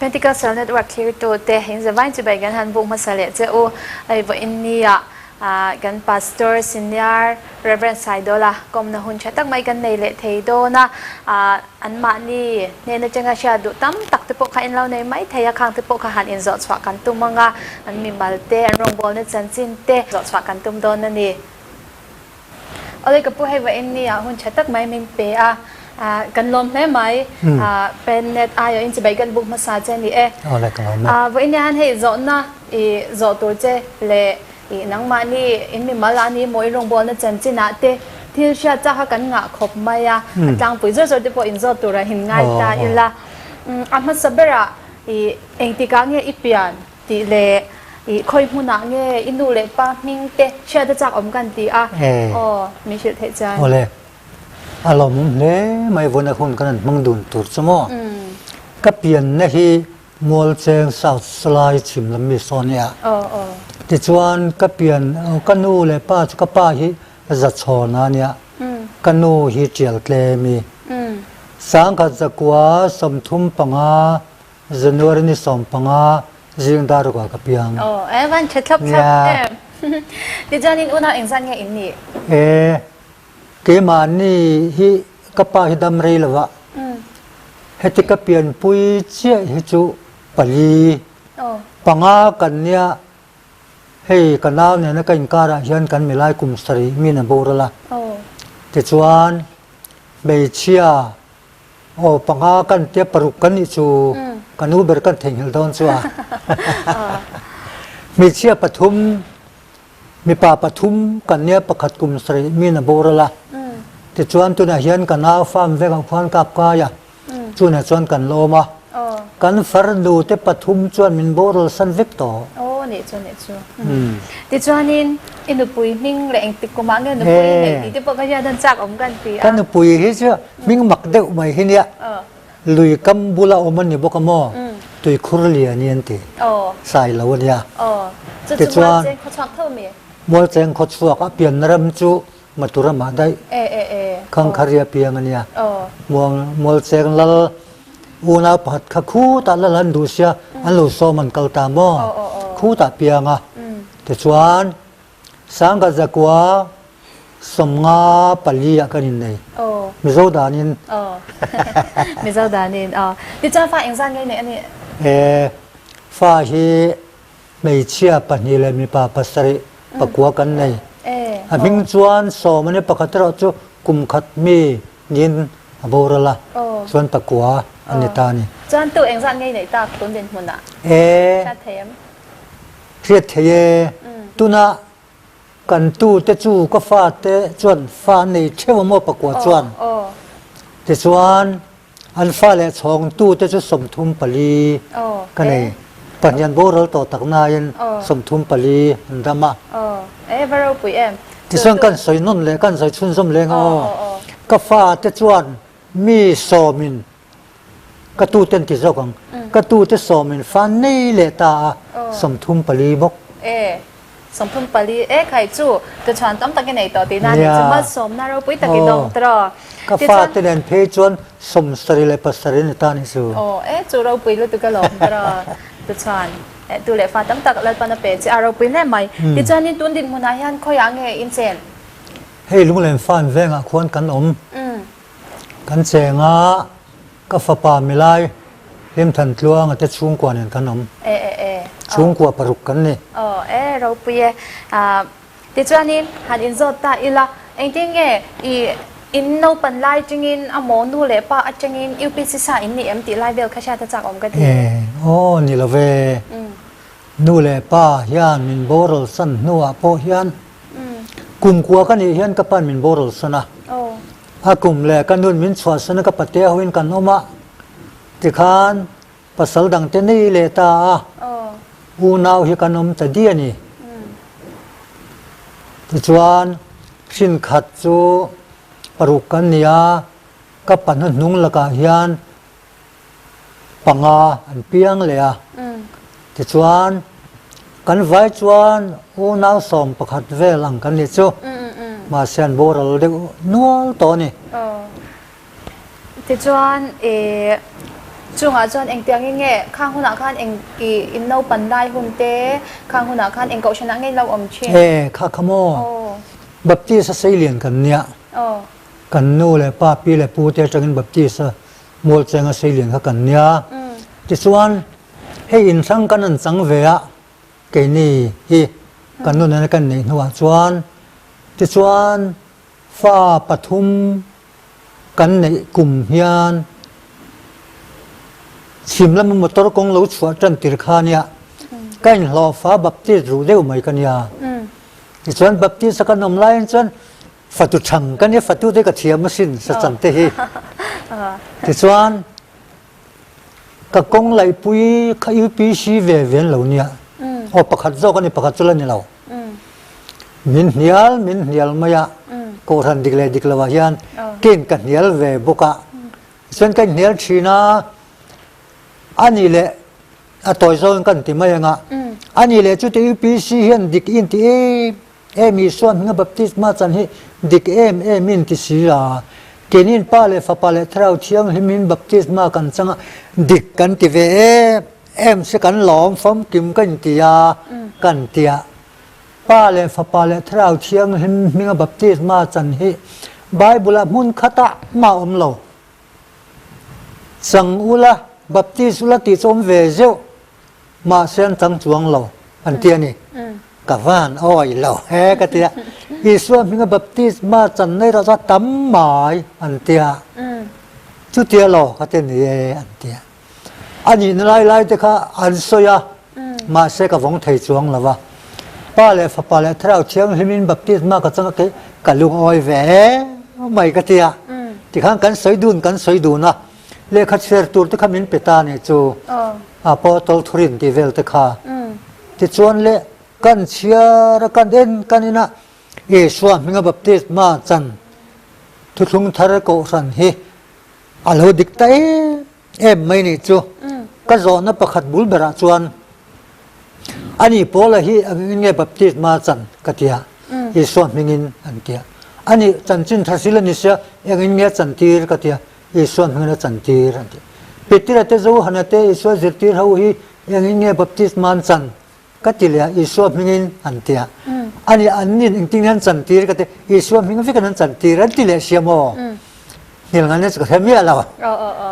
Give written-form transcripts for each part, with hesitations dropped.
Pentecostal Network thlirtute in zavain chibai kan han buk hmasa leh che u. Hei vawiin nia kan Pastor Senior Rev. Saidola kawmna hun tha tak mai kan nei leh thei dawn a. Anmahni hnen atanga hriat duh tam tak te pawh kha in lo nei mai thei a, khang te pawh kha han inzawh chhuah kan tum ang a, an mimal te, an rawngbawlna chanchin te zawh chhuah kan tum dawn a ni. Awle ka pu hei vawiin ni ah hun tha tak mai min pe a, kan lawm hle mai, Pennet aiawh in chibai kan buk hmasa che a ni e. Awle ka lawm e. Vawiin ni han hei zawhna i zawh tur che leh I nangmahni in mimal a ni maw i rawngbawlna chanchin ah te thil hriat chak kha kan ngah khawp mai a, a tlangpui zawr zawr te pawh inzawt turah hin ngai ta ila. A hmasa berah i engtikah nge i pian tih leh i khawi hmunah nge i nu leh pa hming te hriat a chak awm kan ti a, aw min hrilh theih chuan. Awle, a lawmawm hle mai vawiin a hun kan han hmang dun tur chu maw. Ka pianna hi Mualcheng South Salai chhim lam mi sawn i a. Tichuan ka pian ka nu leh pa chu ka pa hi Zachhawn a nia, ka nu hi Tialtlem i. Sangkhat zakua 35 January ni 15 zing dar rukah ka piang. Aw, e van tha thlap thlap em. Tichuan in unau engzat nge in nih? E, Keimahni hi ka pa hi dam rei lo a, heti ka pianpui chiah hi chu pali, panga kan nia, hei ka nau nena ka inkarah hian kan milai kum sarih min a boral a, tichuan hmeichhia aw panga kan tia paruk kan nih chu ka nu ber kan theihnghilh dawn chu a, hmeichhia pathum Mipa pathum kan nia pakhat kum sarih min a boral a. Tichuan tunah hian ka nau farm vekah khuan kap kai a. Chunah chuan kan la awm a. Kan farnu te pathum chuan min boral san vek tawh. Aw nih chu nih chu. Tichuanin i nupui hming leh engtik kumah nge nupui i neih tih te pawh ka hian an chak awm kan ti a. Ka nupui hi chu hming mak deuh mai hi nia. Lui kam bula awm a ni bawk a maw? Tuikhur lian hi an ti. Sai lo a nia. Tichuan, Mualcheng khawchhuak a pianna ram chu Maturamah daih Khangkharia piang a nia. Mualcheng lal unau pakhat kha khutah lal an duh sia, an lo sawm an kal ta maw? Khutah piang a. Tichuan, Sangha zakua 54 ah kan innei. Mizo danin. Mizo danin. Tichuan fa engzat ngei nei a nih? E, fa hi hmeichhia pahnih leh mipa pasarih pakua kan nei. A hming chuan sawm a ni pakhat erawh chu kum khat mi niin a boral a, chuan pakua a ni ta a ni. Chuan tu engzat ngei nei tak tun dinhmunah? E. Hriat thei em? Hriat thei e. Tuna kan tute chu ka fate chuan fa an nei theuh a maw pakua chuan. Tichuan an fa leh chhawng tute chu 34 ka nei. Pahnian boral tawh tak nain 34 an dam a. Tichuan kan sawi nawn leh kan sawi chhunzawm leng a aw. Ka fate chuan mi sawmin Ka tute an ti zawk ang. Ka tute sawmin fa nei leh ta a, 34 bawk. E, 34, e khai chu tuchhuan tam tak i nei tawh tihna a nih chu, malsawmna ropui tak i dawng tawh. Ka fate nen phei chuan 77 a ni ta a nih chu. Aw, e chu ropui lutuk alawm tawh tuchhuan e tu leh fa tam tak Lalpan a pe che a ropui hle mai. Tichuanin tun dinhmunah hian khawiah nge in chen? Hei Lunglen Farm vengah khuan kan awm. Kan cheng a, ka fapa milai Hlimthan Tluanga te chhungkua nen kan awm. E e e. Chhungkua paruk kan ni. Aw e ropui e. Tichuanin han inzawt ta ila, engtin nge i in naupan lai tangin a maw nu leh pa atangin UPC sa in ni em tih lai vel kha hriat a chak awm ka ti. E aw ni lo ve. Nu leh pa hian min boral san hnuah pawh hian Kumkua ka nih hian ka pan min boral san a, a kum leh ka nun min chhuahsan a ka patea hoin kan awm a, tikhan pasal dangte nei leh ta a, unau hi kan awm ta diah a ni. Tichuan hrinkhat chu paruk kan ni a, ka pa hnuhnung lakah hian panga an piang leh a. Tichuan, kan vai chuan unau 11 vel ang kan nih chu. Mahse an boral deuh nual tawh a ni. Tichuan, Chungah chuan engtiangin nge khang hunah khan eng i in naupan lai hun te, khang hunah khan eng kohhranah nge in lo awm thin? E, kha kha maw? Baptist a seilian kan nia. Kan nu leh pa, pi leh pu te atangin Baptist a mualcheng a seilian kha kan nia. Tichuan, hei inhrang kan han chang ve a, keini hi kan nu nena kan neih hnuah chuan, tichuan fa pathum kan neih kum hian chhim lama motor kawng lo chhuah tan tir kha nia ka inhlawhfa Baptist ruh deuh mai ka nia. Tichuan Baptist a kan awm laiin chuan fatu thang ka nia fatu te ka thiam asin sachan te hi. Tichuan ka kawng laihpui kha UPC ve ve an lo nia. Aw pakhat zawk a ni pakhat chu la ni lo. Min hnial min hnial mai a kohhran dik leh dik lovah hian ken ka hnial ve bawk a. Tichuan ka inhnial thin a, a nih leh a tawi zawngin ka inti mai ang a, a nih leh chute UPC hian dik i inti em em Isua hminga baptisma chan hi dik em em i inti si a, keinin Pa leh Fapa leh Thlarau Thianghlimin baptisma kan chang a, dik kan ti ve em em se kan lawm famkim ka inti a, kan ti a. Pa leh Fapa leh Thlarau Thianghlim hminga baptisma chan hi Bible-ah hmun khatah mah awm lo. Chang ula, baptist ula tih chu awm ve zeuh, mahse an chang chuang lo an ti a ni. Ka van awi lo he ka ti a, Isua hminga baptisma chan nei erawh chu a tam mai an ti a, chutia lo ka ti a ni e an ti a. A nihna lai lai te kha an sawi a, mahse ka vawng thei chuang lo va. Pa leh Fapa leh Thlarau Thianghlimin baptisma ka chang a kei ka lungawi ve em mai ka ti a. Tikhan kan sawi dun kan sawi dun a, lehkha chhiar tur te kha min pe ta nih chu, a pawh tawlthurin tih vel te kha. Tichuan le kan chhiar a kan en kan en a, Isua hminga baptisma chan thuthlung thar kohhran hi A lo dik ta em em mai nih chu. Ka zawhna pakhat bul berah chuan ani Paula hi engin nge baptisma chan ka ti a, Isua hmingin an ti a. Ani chanchin tha sil a ni sia, engin nge chan tir ka ti a, Isua hmingin a chan tir an ti. Petera te Johana te Isua zirtir ho hi engin nge baptisma an chan Ka ti leh a, Isua hmingin an ti a. Ani annin engtin nge an chantir ka ti, Isua hming vekin an chantir an ti leh sia maw? Hnial ngaina chu ka hre miah lo.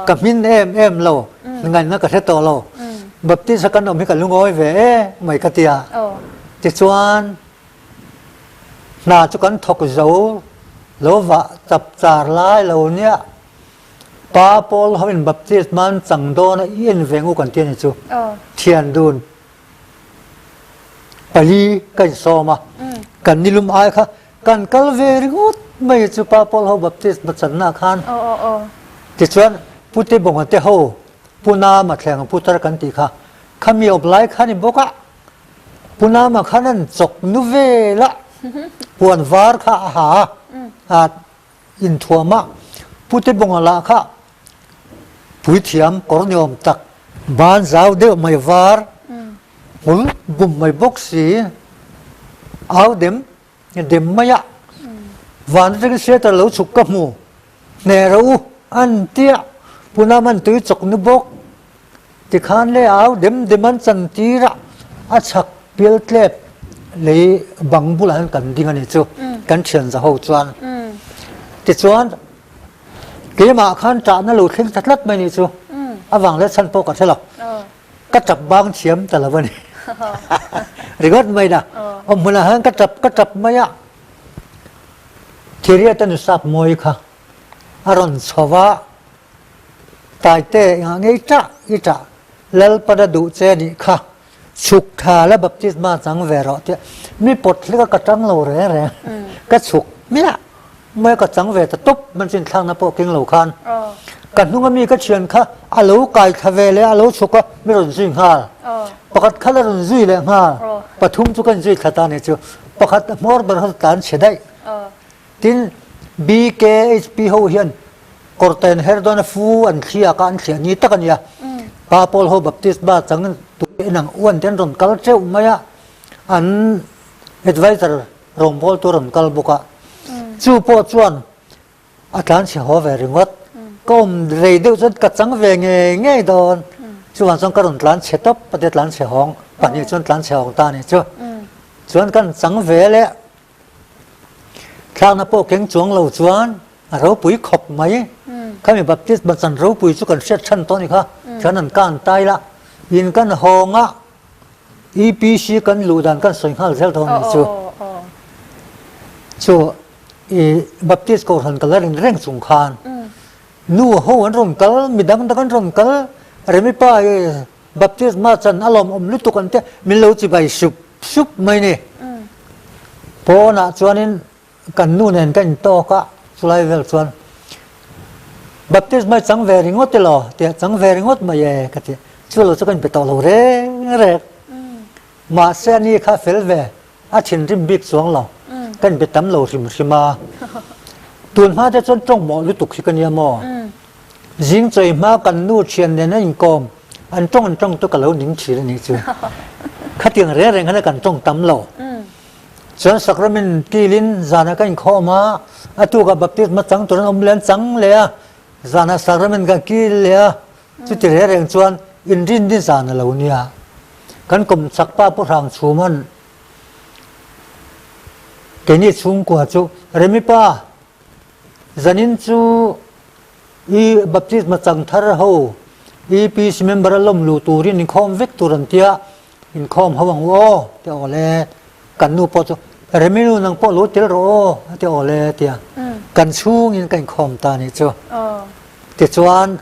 Ka hmin em em lo, ngaina ka hre tawh lo. Baptist a kan awm hi ka lungawi ve e mai ka ti a. Tichuan hna chu kan thawk zo lo vah chap char lai lo nia. Pa Paul hoin baptisma an chang dawn a i en ve ngu kan ti a ni chu. Thian dun pali ka insawm a, kan nilum ai kha kan kal ve ringawt mai chu Pa Paul ho baptisma channa khan. Tichuan Pu Tebonga te ho Pu Nama thleng Pu Tar kan tih kha khami awp lai kha ni bawk a, Pu Nama khan an chawk nu vel a, puan var kha a ha a, Inthuama Pu Tebonga lah kha puithiam kawr ni awm tak, ban zau deuh mai var, hmul bum mai bawk si, au dem dem mai a, van atangin sweater lo chhuk ka hmu, hne rawh u an tia, Pu Naman tui chawk nu bawk. Tikhan le au dem dem an chan tir a, a chhak pial tlep lei bang bulah hian kan ding a ni chu, kan thian za ho chuan. Tichuan keimah khan ṭahna lo thleng ta tlat mai ni chu, a vang leh chhan pawh ka hre lo, ka ṭap bang thiam ta lo a ni. Ringawt mai na, awm hmunah hian ka ṭap ka ṭap mai a, Thiriata nusap mawi kha a rawn chho va, Taite engah nge i ṭah i ṭah? Lalpan a duh che nih kha chhuk tha la baptisma chang ve rawh tia mi pawt hlek a ka ṭang lo reng reng ka chhuk hmiah mai ka chang ve ta tawp man chin thlakna pawh keng lo khan ka hnunga mi ka thian kha a lo kai thla ve leh a lo chhuk a mi rawn zui nghal pakhat kha la rawn zui leh nghal pathum chu kan zui thla ta nih chu pakhat a hmawr ber kha tlan chhe daih Tin, BKHP ho hian kawrten her dawn a fu an thliak a, an thliah ni tak a nia. Pa Paul ho baptisma chang tu en ang uan te an rawn kal teuh mai a, an advisor rawngbawltu a rawn kal bawk a. Chu pawh chuan a tlanchhe haw ve ringawt. Ka awm rei deuh chuan ka chang ve ngei ngei dawn. Chuvang chuan ka rawn tlan chhe tawp a tia tlan chhe hawng pahnih chuan tlan chhe hawng ta a nih chu. Chuan kan chang ve leh thlakna pawh keng chuang lo chuan a ropui khawp mai. Khami Baptist chan ropui chu kan hriat than tawh a ni kha. Chuan an kan tai la in kan hawng a EPC kan luh dan kan sawi nghal zel dawn a nih chu. Chu i Baptist Kohhran ka la rin reng chung khan nu ho an rawn kal, midang dang an rawn kal, Remi pa i Baptist ma chan a lawmawm lutuk an tia min lo chibai sup sup mai ni. Pawnah chuanin kan nu nen ka intawk a, chulai vel chuan Baptist mai chang ve ringawt elaw tia chang ve ringawt mai e ka ti. Chu lo chu ka inpe tawh lo reng reng. Mahse ani kha fel ve a thinrim bik chuang lo. Ka inpe tam lo hrim hrim a. Tun hma te chuan tawng mawh lutuk hi ka nia maw? Zing chawi hma kan nu thian nen an inkawm, an tawng an tawng chu ka lo ning thin a nih chu. Khatiang reng reng khan kan tawng tam lo. Chuan Sacrament kilin zanah ka inkhawm a, a tukah baptisma chang tur an awm leh an chang leh a, zanah sacrament kan kil leh a, chuti reng reng chuan inrin ni zan a lo nia. Kan kawmchak pa Pu Hrangchhuma'n keini chhungkua chu, Remi pa, zanin chu i baptisma chang thar ho EPC member a lawm luh turin inkhawm vek tur an tia, Inkhawm ho ang u aw, ti aw le. Kan nu pawh chu, Remi nu nang pawh lo tel rawh aw, a ti aw le, tia. Kan chhungin ka inkhawm ta nih chu. Tichuan,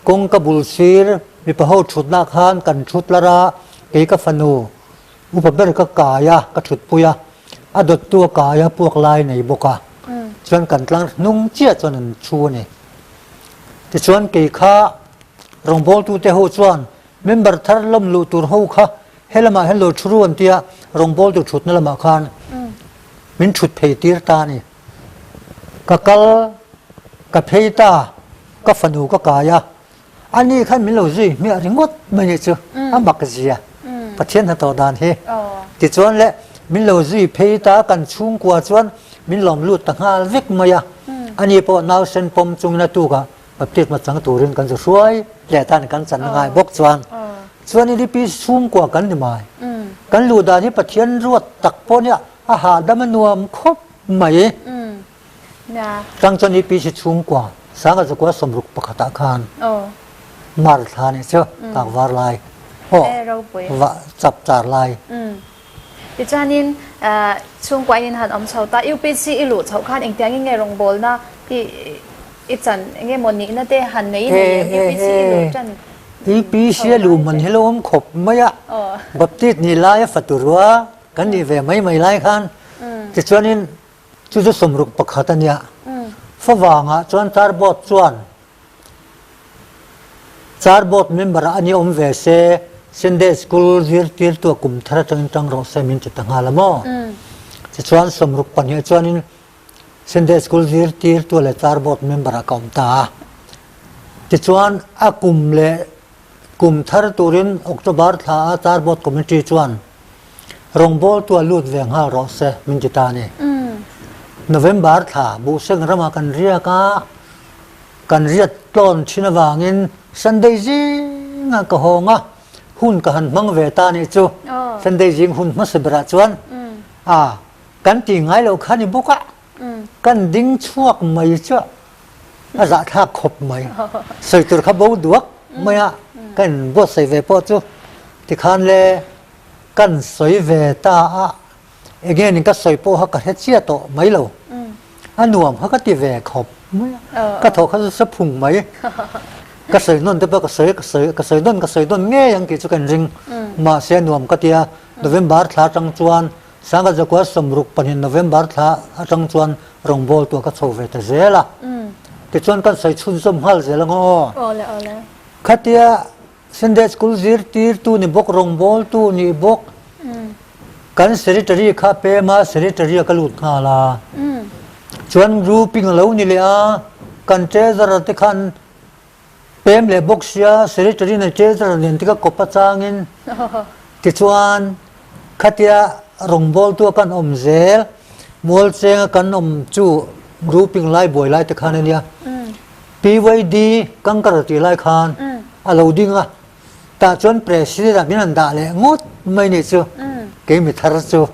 kawngka bul sir mipa ho thutna khan kan thut lar a, kei ka fanu upa ber ka kai a, ka thutpui a, a dawttu a kai a, puak lai nei bawk a. Chuan kan tlang hnung chiah chuan an thu a ni. Tichuan kei kha rawngbawltute ho chuan Member thar lawm luh tur ho kha he lamah hian lo thu ru an tia, rawngbawl tur thutna lamah khan min thut phei tir ta a ni. Ka kal, ka phei ta, ka fanu ka kai a, ani khan min lo zui hmiah ringawt mai nih chu a mak zia Pathian hnathawh dan hi. Tichuan le min lo zui phei ta, kan chhungkua chuan min lawm lut ta nghal vek mai a, ani pawh nausen pawm chungin a tukah Baptisma chang turin kan zu hruai leh tan kan chan ngai bawk chuan chuan i pi chhungkua kan ni mai. Kan luh dan hi Pathian ruat tak pawh nia a hahdam a nuam khawp mai. Chang chuan i pi si chhungkua sanga zakua 61 ah khan mar thla nih chu kak var lai aw va chap char lai. Tichuanin chhungkua in han awm chho ta UPC i luh chhoh khan engtiangin nge rawngbawlna i I chan enge maw nihna te han nei nei em UPC i luh tan UPC a luh man hi lo awm khawp mai a, Baptist nih lai a fatu rua kan nih ve mai mai lai khan tichuanin chu chu 61 a nia. Favangah chuan Charbawt chuan Charbawt member ah a ni awm ve se Sunday School zirtirtu a kum thar atangin tang rawh se min ti ta nghal a maw. Tichuan 62 chuanin Sunday School zirtirtu leh Char Board member ah ka awm ta a. Tichuan a kum leh kum thar turin October thla a Char Board Committee chuan rawngbawltu a lut ve nghal rawh se min ti ta a ni. November thla Buhseng ramah kan riak a, kan riat tlawn thin avangin Sunday zingah ka hawng a, hun ka han hmang ve ta a nih chu. Sunday zing hun hmasa berah chuan a Kan ti ngai lo kha ni bawk a, kan ding chhuak mai chu a zahthlak khawp mai. Sawi tur kha bo duak mai a, kan buatsaih ve pawh chu tikhan le kan sawi ve ta a, enge nin ka sawi pawh kha ka hre chiah tawh mai lo. A nuam kha ka ti ve khawp mai a, ka thawh kha chu sa phung mai. Ka sawi nawn te pawh ka sawi ka sawi ka sawi nawn ka sawi nawn ngei ang tih chu ka inring. Mahse a nuam ka ti a, November thla atang chuan Sangha zakua 62 November thla atang chuan rawngbâwl tuah ka chho ve ta zel a. Tichuan kan sawi chhunzawm nghal zel ang aw. Awle awle. Khatia Sunday School zirtirtu ni bawk rawngbâwltu ni bawk kan secretary kha pema secretary a ka lut nghal a. Chuan grouping a lo ni leh a, kan treasurer te khan Pem leh bawk sia secretary nei treasurer nen te ka kawp atangin tichuan khatia rawngbawltu a kan awm zel mualchenga kan awm chu grouping lai buai lai te khan ania. PYD Kankar tih lai khan a lo ding a, tah chuan President ah min han dah leh ngawt mai nih chu kei mi thar chu.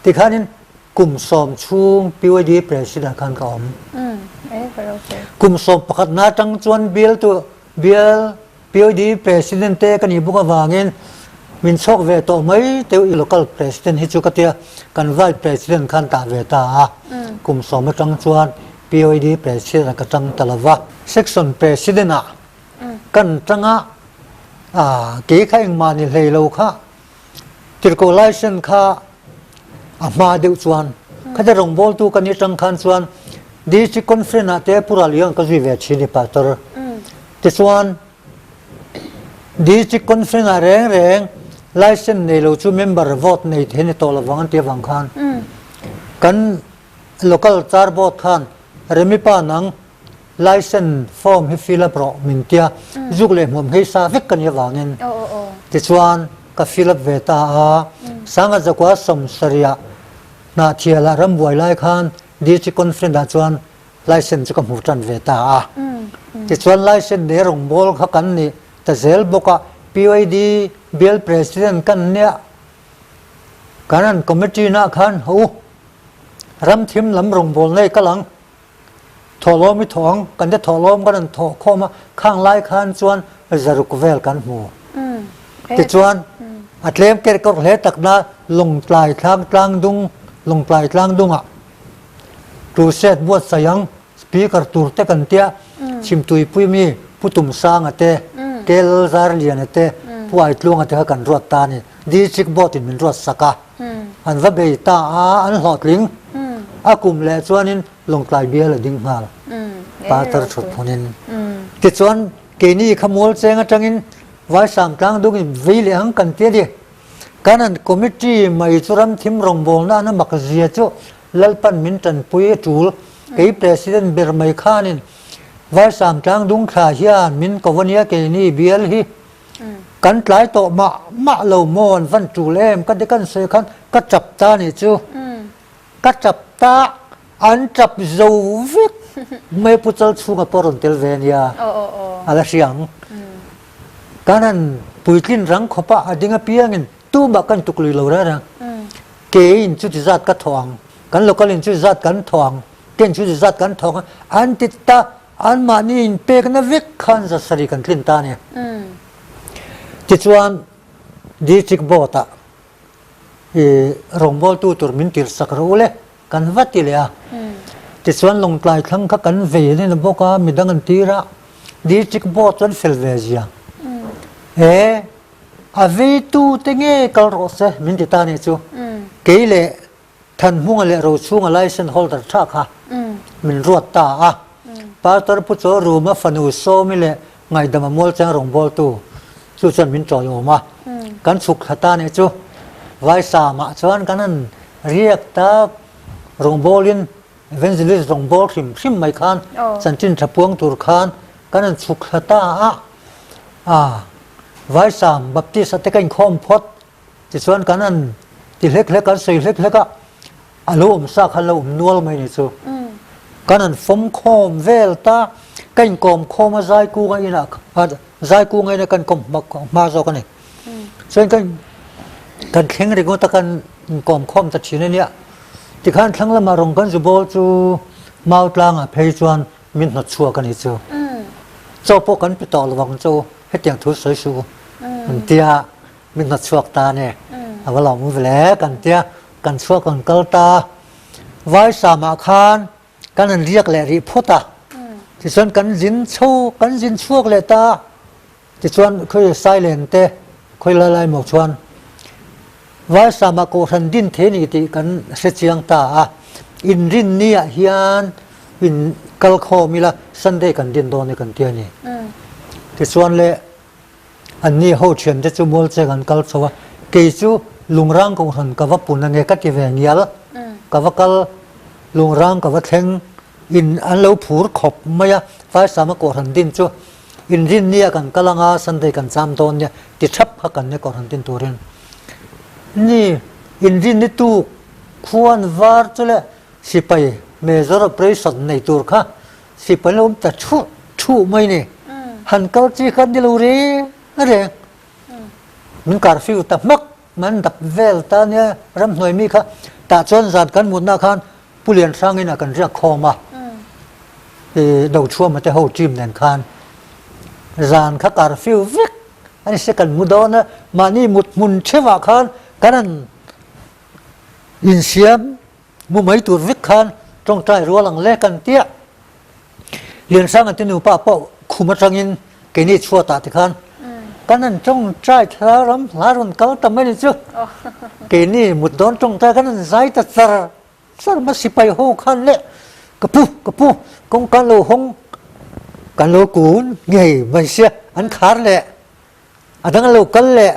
Tikhanin kum sawm chhung PYD President ah khan ka awm. Kum sawm pakhat na atang chuan bialtu bial PYD President te ka nih bawk avangin min chhawk ve tawh mai teuh i local President hi chu ka tia kan Vice President khan tah ve ta a, kum sawm atang chuan PYD President ah ka tang ta lo va. Section President ah kan tang a, kei kha engmah ni hlei lo kha Tirhkoh license kha a hma deuh chuan khate rawngbawltu ka nih tang khan chuan District Conference ah te Pu Raliang ka zui ve thin i Pastor. Tichuan District Conference ah reng reng license nei lo chu member vote nei thei ni tawh lovang an ti avang khan kan local char board khan Remipa nang License form hi fill up rawh min tia, zuk leh hmuam hei sa vek ka nih avangin tichuan ka fill up ve ta a. Sanga Zakua sawmsarih Hnahthialah rambuai lai khan District Conference ah chuan license chu ka hmu tan ve ta a. Tichuan license nei rawngbawl kha kan nih ta zel bawk a, PYD Bial President kan nia kan an committee nah khan ho u ramthim lam rawngbawl nei ka lang. Thawhlawm i thawh ang, kan te thawhlawm kan rawn thawh khawm a, khang lai khan chuan zaruk vel kan hmu. Tichuan, a tlem ker kawr hle takna Lawngtlai thlang tlangdung, Lawngtlai tlangdungah crusade buatsaih ang, speaker tur te kan tia, Chhimtuipui mi Pu Tumsanga te, Kel Zarliana te, Pu Aitluanga te kha kan ruat ta a ni. District Board in min ruat sak a. An va bei ta a, an hlawhtling. A kum leh chuanin Lawngtlai bial a ding nghal, Patar thut hmunin. Tichuan, keini kha mual cheng atangin Vaisam tlangdungin vei leh ang kan ti a ni. Kan an committee mai chu ramthim rawngbawlna an a mak zia chu Lalpan min tanpui a tul. Kei President ber mai khanin Vaisam tlangdung thla hian min ko ania keini bial hi. Kan tlai tawh mah mah lo maw an van tul em ka ti kan sawi khan ka tap ta nih chu. Ka tap ta an tap zo vek mai pu chal chhunga pawh rawn tel ve ania a la hria ang. Kan han puitlin rang khawp a a ding apiangin tumah kan tuk lui lo reng reng. Keiin chuti zat ka thawh ang, kan local in chuti zat kan thawh ang, ken chuti zat kan thawk ang an ti ta Anmahni inpekna vek khan za sarih kan tlin ta a ni. Tichuan, District Board-ah i rawngbawltu tur min tirhsak rawh u le, kan va ti leh a. Tichuan, Lawngtlai thlang kha kan vei an in bawk a, midang an tir a, District Board chuan fel ve zia. E, a veitute nge kal rawh se min ti ta a nih chu. Kei leh Thanhmunga leh Rochhunga licence holder tha kha min ruat ta a. Pastor Pu Chaw Ruma fanu Sawmi leh Ngaihdama Mualcheng rawngbawltu chu chuan min tawiawm a. Kan chhuk thla ta nih chu Vaisamah chuan kan han riak tak rawngbawlin Evangelist rawngbâwl hrim hrim mai khan chanchin tha puang tur khan kan han chhuk thla ta a. A Vaisam Baptist a te ka inkhawm phawt. Tichuan kan han ti hlek hlek, kan sawi hlek hlek a, a lo awm sa kha a lo awm nual mai ni chu. Kan han fawm khawm vel ta, ka inkawm khawm a Zaikunga inah Zaikunga inah kan kawm hma zawk a ni. Chuan kan kan thleng ringawt a kan inkawm khawm ta thin a nia. Tikhan thlang lamah rawng kan zu bawl chu Mautlangah phei chuan min hnawt chhuak a ni chu. Chaw pawh kan pe tawh lo ang chu hetiang thu sawi suh u an tia. Min hnawt chhuak ta a ni. A va lawm ve kan tia, kan chhuak kan kal ta. Vaisamah khan kan han riak leh rih phawt a. Tichuan kan zin chho, kan zin chhuak leh ta. Tichuan khawi Sailen te, khawi lai lai maw chuan Vaisamah Kohhran din thei a ni tih kan hre chiang ta a. Inrinni ah hian in kal khawm ila Sunday kan din dawn e kan ti a ni. Tichuan le Anni ho thiante chu Mualcheng an kal chho a, kei chu Lungrang Kohhran ka va pun ange ka ti ve ngial. Ka va kal, Lungrang ka va thleng, in an lo phur khawp mai a, Faisama Kohhran din chu Inrinnia kan kal anga Sunday kan cham dawn nia ti thap kha kan nia Kohhran din turin. Ni, Inrinni tuk khuan var chu le sipai major operation nei tur kha. Sipai an lo awm ta thuh thuh mai ni. Han kal chi kha an ni lo reng reng. Min curfew ta hmak mai an dap vel ta nia ramhnuai mi kha tah chuan zan kan mutna khan Pu Lianhrang in a kan riak khawm a i Dochhuama te ho team nen khan zan kha curfew vek a ni se kan mu dawn a mahni mut hmun theuhah khan kan han insiam mu mai tur vek khan tawngtai rual ang le kan tia. Liansanga te nupa pawh khum atangin keini chhuatah te khan kan han tawngtai thla ram hla rawn kal ta mai ni chu. Keini mut dawn tawngtai kan han zai ta char char mai sipai ho khan le ka pu ka pu kawngka lo hawng kan lo kun ngei mai sia an khar leh A dang a lo kal leh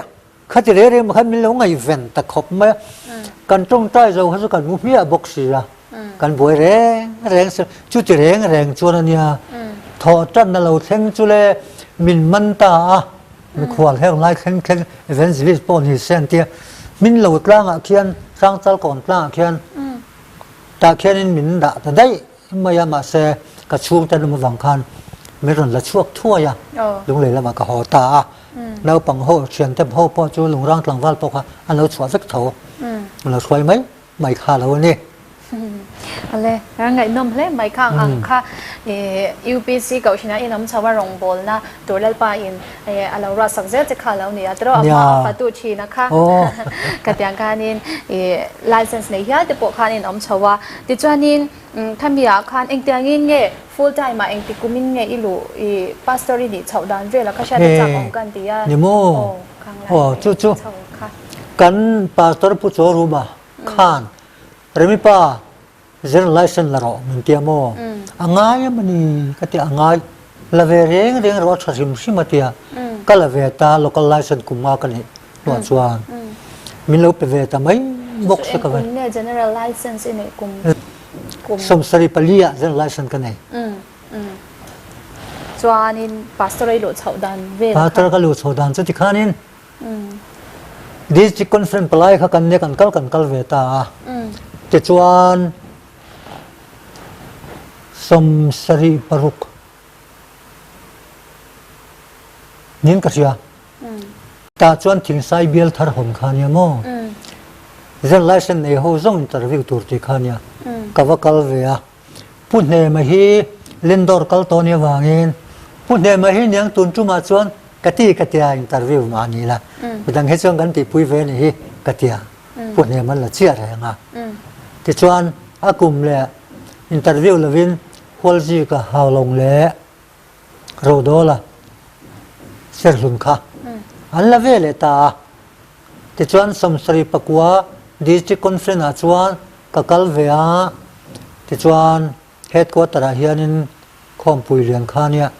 khati reng reng khan min lo ngaihven ta khawp mai a. Kan tawngtai zo kha chu kan mu hmiah bawk si a. Kan buai reng reng si chuti reng reng chuan a nia. Thawh tan a lo thleng chu le min man ta a. Mikhual heng lai thleng thleng evangelist pawh ni se an tia. Min lo tlangah khian Hrangchal kawn tlangah khian tah khianin min dah ta daih. Mai a, mahse ka chhungte an awm avang khan min rawn la chhuak thuai a, Lunglei lamah ka haw ta a. Naupang ho, thiante ho pawh chu Lungrang tlangval pawh kha an lo chhuah vek tho, an lo hruai mai mai kha lo a ni. Awle, a ngaihnawm hle mai kha ang ang kha UPC Kohhranah in awm chho a rawngbawlna tur Lalpa in a lo ruahsak zel che kha a lo ni a, tiraw a hma a fatu thin a kha khatiang khanin license nei hial te pawh khan in awm chho a, tichuanin Khami ah khan engtiangin nge full time ah engti kumin nge i luh i pastor i nih chhoh dan vel a kha hriat a chak awm ka an ti a. Ni maw? Aw chu chu kan pastor Pu Chaw Ruma khan Remi pa general license la rawh min tia maw? A ngai em a ni ka ti a ngai la ve reng reng rawh a tha hrim hrim a tia ka la ve ta local license kum nga ka nih hnuah chuan min lo pe ve ta mai bawk se ka ve. Kum nge general license i neih kum kum 74 ah general license ka nei. Chuanin pastor i luh chhoh dan vel kha. Pastor ka luh chhoh dan chu tikhanin district conference palai kha kan nia kan kal kan kal ve ta a. Tichuan 76 nin ka hria. Tah chuan Thingsai bial thar hawn kha nia maw? Zir license nei ho zawng interview tur tih kha nia. Ka va kal ve a. Pu Hnema hi Lindawr kal tawh nia vangin Pu Hnema hi niang tun tumah chuan ka ti ka tia interview mah ni la. Midang hi chuan kan tihpui ve ni hi ka tia. Pu Hnema la chiah reng a. Tichuan a kum leh interview lovin Hualzika Haulawng leh Rodawla serhlun kha an la ve leh ta a. Tichuan 74 District Conference ah chuan ka kal ve a, tichuan Headquarter ah hianin khawmpui lian kha a nia.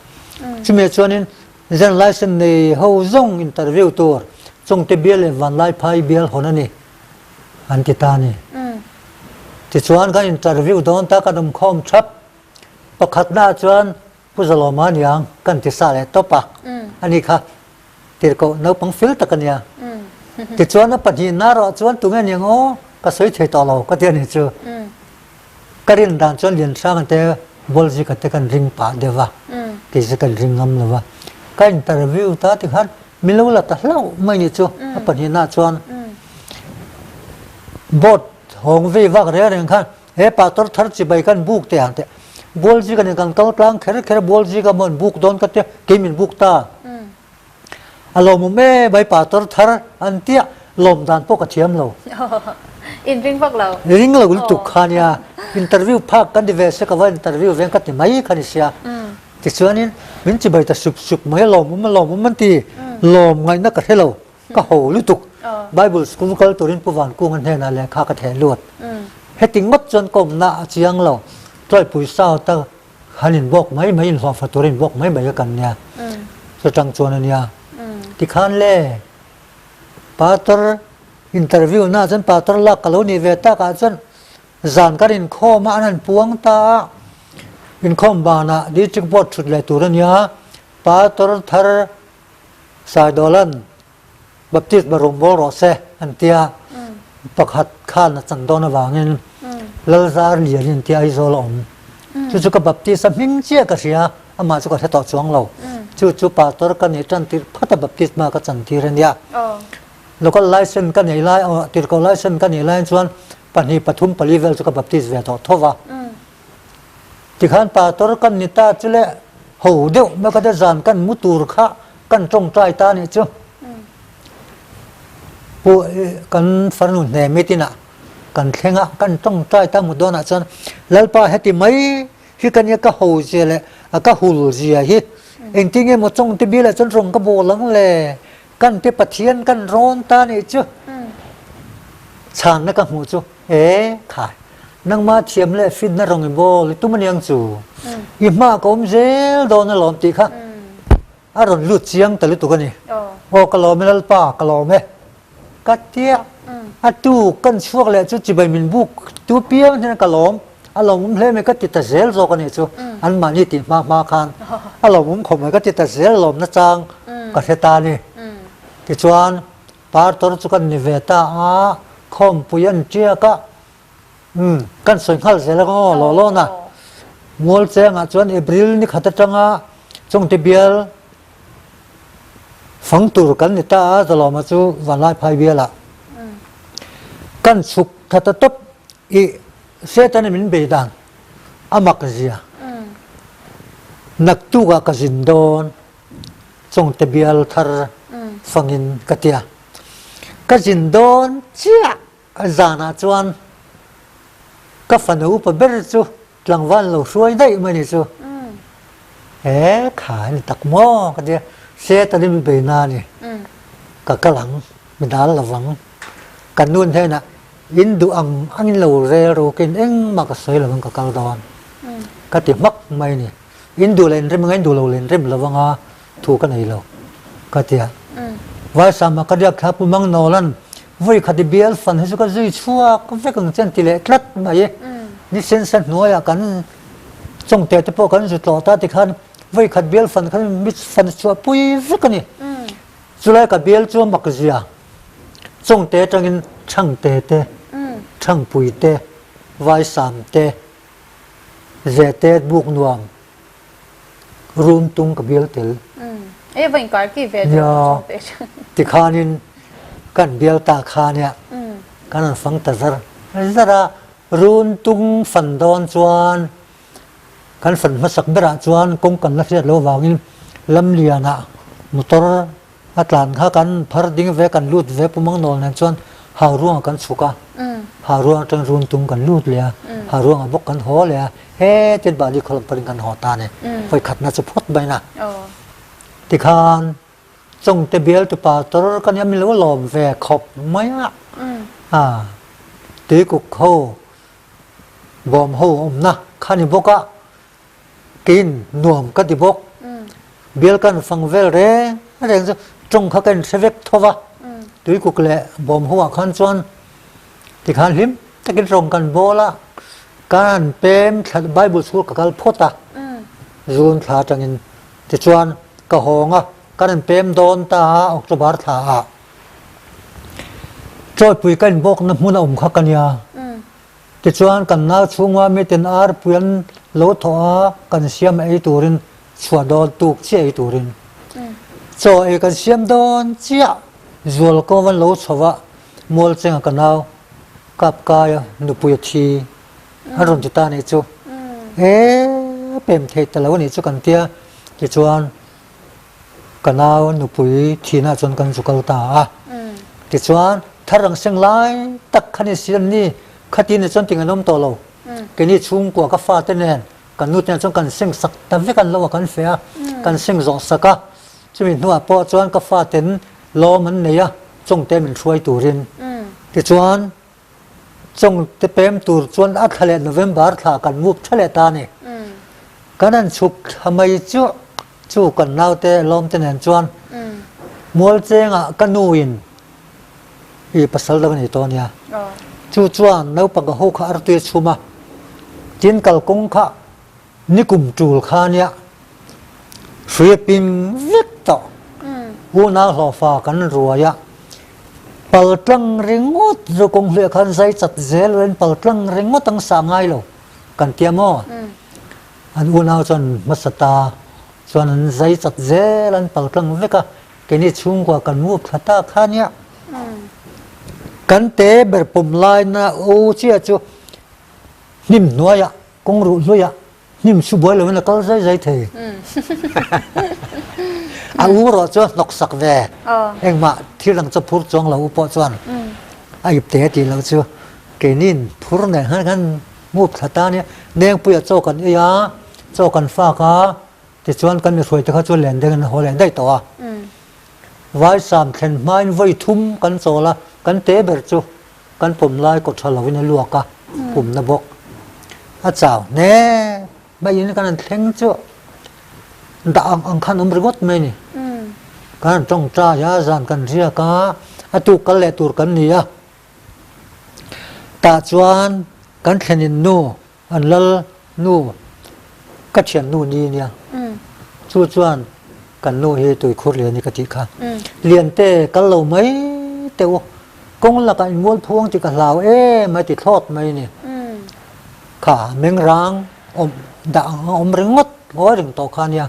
Chumi ah chuanin General License nei ho zawng interview tur Chawngte bial leh Vanlaiphai bial hawn a ni an ti ta a ni. Tichuan kan interview dawn ta kan awmkhawm thap. Pakhatna ah chuan Pu Zalawma aniang kan ti sa leh tawp a, ani kha tirhkoh naupang fel tak a nia. Tichuan a pahnihna erawh chuan tunge aniang aw ka sawi thei tawh lo ka ti a ni chu. Ka rin dan chuan Lianhranga te Bualzika te kan ring pah deuh a, kei chu kan ring ngam lo va. Ka interview ta tikhan min lo la ta hlauh mai ni chu a pahnihna chuan board hawng vei vak reng reng khan He pastor thar chibai kan buk te ang te Bualzika nen kan kal tlang kher kher Bualzika maw an buk dawn ka tia kei min buk ta. A lawmawm e mai pastor thar an tia lawm dan pawh ka thiam lo. In ring vak lo. Ring lo lutuk kha nia. Interview phak kan ti ve se ka va interview veng ka ti mai kha ni sia. Tichuanin min chibai ta sup sup mai a lawmawm a lawmawm an ti lawm ngaihna ka hre lo. Ka ho lutuk. Bible school kal turin Pu Vankunga hnenah lehkha ka theh lut. Heti ngawt chuan ka awmna a chiang lo. Tuaipui South a han inbawk mai mai, inhlawhfa tura inbawk mai mai a kan nia. Chutang chuan a nia. Tikhan le, Pastor interview na chuan Pastor lak ka lo nih ve takah chuan zan kan inkhawm a, an han puang ta a. Inkhawm banah District Board thut leh tur a nia. Pastor thar Saidawilan Baptist ba rawngbâwl rawh se an ti a, pakhat khan a chan dawn avangin Lalzar Lian in tia Aizawl a awm. Chu chu ka Baptist a hming chiah ka hria, amah chu ka hre tawh chuang lo. Chu chu pastor ka nih tan tirh phat a baptisma ka chan tir a nia. Local license ka neih lai, tirhkoh license ka neih laiin chuan pahnih pathum pali vel chu ka baptist ve tawh tho va. Tikhan pastor kan ni ta chu le ho deuh mai kha te zan kan mu tur kha kan tawngtai ta nih chu. Pu kan farnu hne meeting ah kan thleng a, kan tawngtai ta mut dawnah chuan Lalpa heti mai hi ka nia ka ho zia leh a ka hul zia hi engtin nge maw chawngte bialah chuan rawng ka bawl ang le kan te Pathian kan rawn ta nih chu chhanna ka hmuh chu e khai nangma thiam leh finna rawng i bawl i tum aniang chu i hma ka awm zel dawn alawm tih kha A rawn lut chiang ta lutuk a ni. Aw ka lawm e Lalpa, ka lawm e. Ka tia. A tu kan chhuak leh chu chibai min buk tu piang hian ka lawm. A lawmawm hle mai ka ti ta zel zawk a nih chu. Anmahni tih hma hma khan a lawmawm khawp mai ka ti ta zel lawmna chang ka hre ta a ni. Tichuan Partor chu kan ni ve ta a, khawmpui an tiak a. Umm, kan sawi nghal zel ang aw, law law na. Mual chengah chuan April ni khat atanga Chawngte bial fang tur kan ni ta a, Zalawma chu Vanlaiphai bialah kan chhuk tha ta tawp i Satan-a min bei dan a mak zia. Naktukah ka zin dawn Chawngte bial thar fangin ka tia. Ka zin dawn chiah. A zanah chuan ka fanu upa ber chu tlangval lo hruai daih mai ni chu. He kha a ni tak maw ka tia, Satan i mi bei na a ni, ka kal ang, mi dal lo vang. Ka nu hnenah in duh ang angin lo rel rukin engmah ka sawi lo ang ka kal dawn ka ti hmak mai ni. In duh leh in rem anga in duh lo leh in rem lo anga thu ka nei lo ka ti a. Vaisama ka riak thla Pu Mangnawlan vawi khat i bial fan hi chu ka zui chhuak vek ang che an ti leh tlat mai. Ni sensa hnuaiah kan chawngte te pawh kan zu tlawh ta tikhan vawi khat bial fan khan mi fan chhuah pui vek a ni. Chulai ka bial chu a mak zia chawngte atangin Thangte te, Thangpui te, Vaisam te, Zete buk nuam Room tung ka bial tel. E va inkar ki ve Nia, tikhanin kan bial ta kha nia kan an fang ta zar zar a, run tung fan dawn chuan kan fan hmasak berah chuan kawng kan la hriat lo vangin lamlianah motor A tlan kha kan phar ding ve, kan lut ve Pumang Nawl nen chuan Hauruangah kan chhuk a, Hauruang atang run tum kan lut leh a, Hauruangah bawk kan haw leh a, hetin Bali khaw lam panin kan haw ta a ni. Vawi khatna chu phawt mai na. Tikhan Chawngte bial tupa tor ka nia min lo lawm ve khawp mai a, a tuikuk ho bawm ho awmna kha ni bawk a, Keiin nuam ka ti bawk. Bial kan fang vel reng reng chu tawng kha ka inhre vek tho va. Tuikuk leh bawm ho ah khan chuan tikhan hlim takin tawng kan bawl a, kan pem thla Bible school ka kal phawt a, June thla atangin tichuan ka hawng a, kan in pem dawn ta a October thla ah Chawipui ka inbawkna hmun a awm kha ka nia. Tichuan kan nau chhunga miten arpui an lo thawh a, kan siam ei turin chhuah dawn tuk chiah ei turin chaw ei kan siam dawn chiah zual kawng an lo chho a, mual chenga ka nau Kapkaia nupui a thi an rawn ti ta a nih chu. E pem thei ta lo a nih chu kan tia tichuan Ka nau nupui thihna chuan kan zu kal ta a. Tichuan thar ang seng lai tak kha ni si an ni. Khati ni chuan ting an awm tawh lo. Keini chhungkua ka fate nen kan nu te nen chuan kan seng sak ta vek an lo a kan feh a, kan seng zawh sak a. Chumi hnuah pawh chuan ka faten lawm an nei a, chawngte min hruai turin. Tichuan Chawngte pem tur chuan a thla leh November thla kan move tha leh ta a ni. Kan han chhuk thla mai chu chu kan naute lawmte nen chuan Mualchengah ka nuin i pasal dang a nei tawh a nia. Chu chuan naupang a ho kha artui a chhum a, tin kalkawng kha Nikum tul kha nia hrui a ping vek tawh. Unau hlawhfa kan ruai a, paltlang ringawt chu kawng hliah khan zai chat zel ruaiin paltlang ringawt ang sah ngai lo kan tia maw? An unau chuan hmasa ta chuan an zai chat zel an pal tlang vek a, keini chhungkua kan move thla ta kha nia. Kan te ber pawm laina u chiah chu hnim hnuaiah kawng ruh hluiah hnim su buai lovin a kal zai zai thei. A u erawh chu a hnawk sak ve. Engmah thil ang chu phur chuang lo u pawh chuan a ip te tih loh chu keiniin phur nen khan kan move thla ta nia. Nengpuia chaw kan ei a, chaw kan fak a, tichuan kan mihruai te kha chu len dengin a haw leh daih tawh a. Vaisam thlen hmain vawi thum kan chawl a, kan te ber chu Kan pawm lai kaw tha lovin a luak a, pumna bawk a chau hle mai in kan han thleng chu dah ang ang khan awm ringawt mai a ni. Kan han tawngtai a, zan kan riak a, a tuk kal leh tur kan ni a. Tah chuan kan thlenin nu An lal nu ka thian nu ni nia. Chu chuan kan nu hi tuikhur lian hi ka tih kha. Liante kal lo mai teh u. Kawng lakah in mual phuang tih ka hlau em a ti thlawt mai ni. Kha mengrang awm dah ang a awm ringawt ngawi reng tawh kha nia.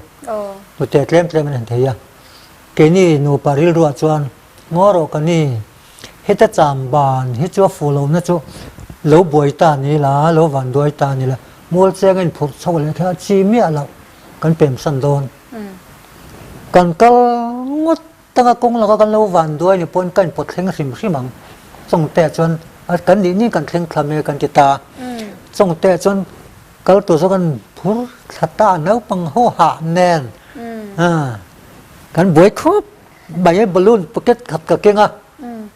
Hnute tlem tlem an han thei a. Keini nupa rilruah chuan ngaw rawh ka ni. Heta cham ban hi chu a fuh lohna chu lo buai ta ni la, lo van duai ta ni la, mual cheng a inphurh chho leh kha a chi miah loh kan pem san dawn. Kan kal ngawt tanga kawng laka kan lo van duai ni pawhin ka inpawt thleng hrim hrim ang. Chawngte chuan kan nih nih kan thleng thla mai kan ti ta. Chawngte chuan kal tur chu kan phur thla ta naupang ho hah nen kan buai khup. Mai balloon packet khat ka keng a,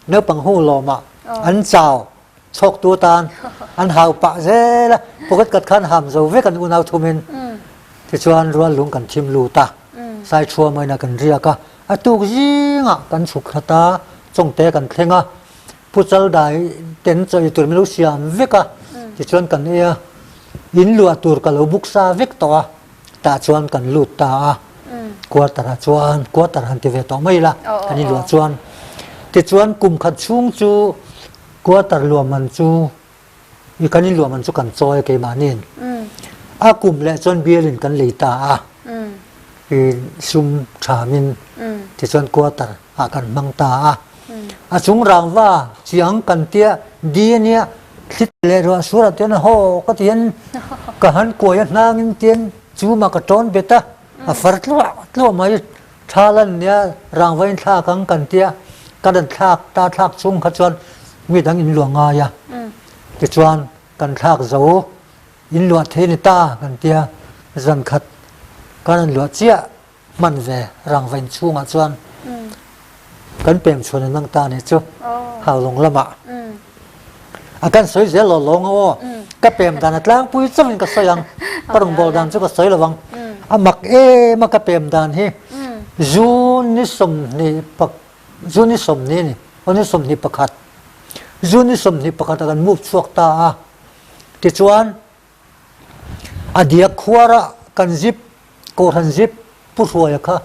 naupang hu lawmah an chau chhawktu atan an hau pah zel a, pocket khat khan ham zo vek an unau thumin tichuan rual lung kan thim lut a, Saithuam aina kan riak a, a tuk zingah kan chhuk khat a, chawngte kan thleng a, Pu Chaldai ten chawi tur min lo siam vek a, tichuan kan ei a, in luah tur ka lo buk sa vek tawh a. Tah chuan kan lut ta a, quarter ah chuan quarter han ti ve tawh mai ila kan inluah chuan. Tichuan kum khat chhung chu quarter luah man chu i kan inluah man chu kan chawi a keimahniin. A kum leh chuan bialin kan lei ta a, i sum thamin tichuan quarter ah kan hmang ta a. A chung rangva chiang kan tia di ania thli leh ruah sur ah tian haw ka ti hian ka han kuai a hnangin tian chuma ka tawn bet a, a far tluah tluah mai tha lan nia rangva in thlak ang kan tia ka rawn thlak ta thlak chhung kha chuan mi dang in luah ngai a tichuan kan thlak zo in luah thei ni ta kan tia zan khat ka rawn luah chiah. Hman ve rangva in chhungah chuan kan pem chhuan an ang ta ni chu Haulawng lamah a kan sawi zel lo lawng a aw ka pem dan a tlangpui chauhin ka sawi ang ka rawngbâwl dan chu ka sawi lo ang a mak em a ka pem dan hi June ni 20 pak June ni 20 ni aw ni 21 June ni 21 ah kan move chhuak ta a tichuan A diak khuara kan zip, kawhhran zip Pu Hruaia kha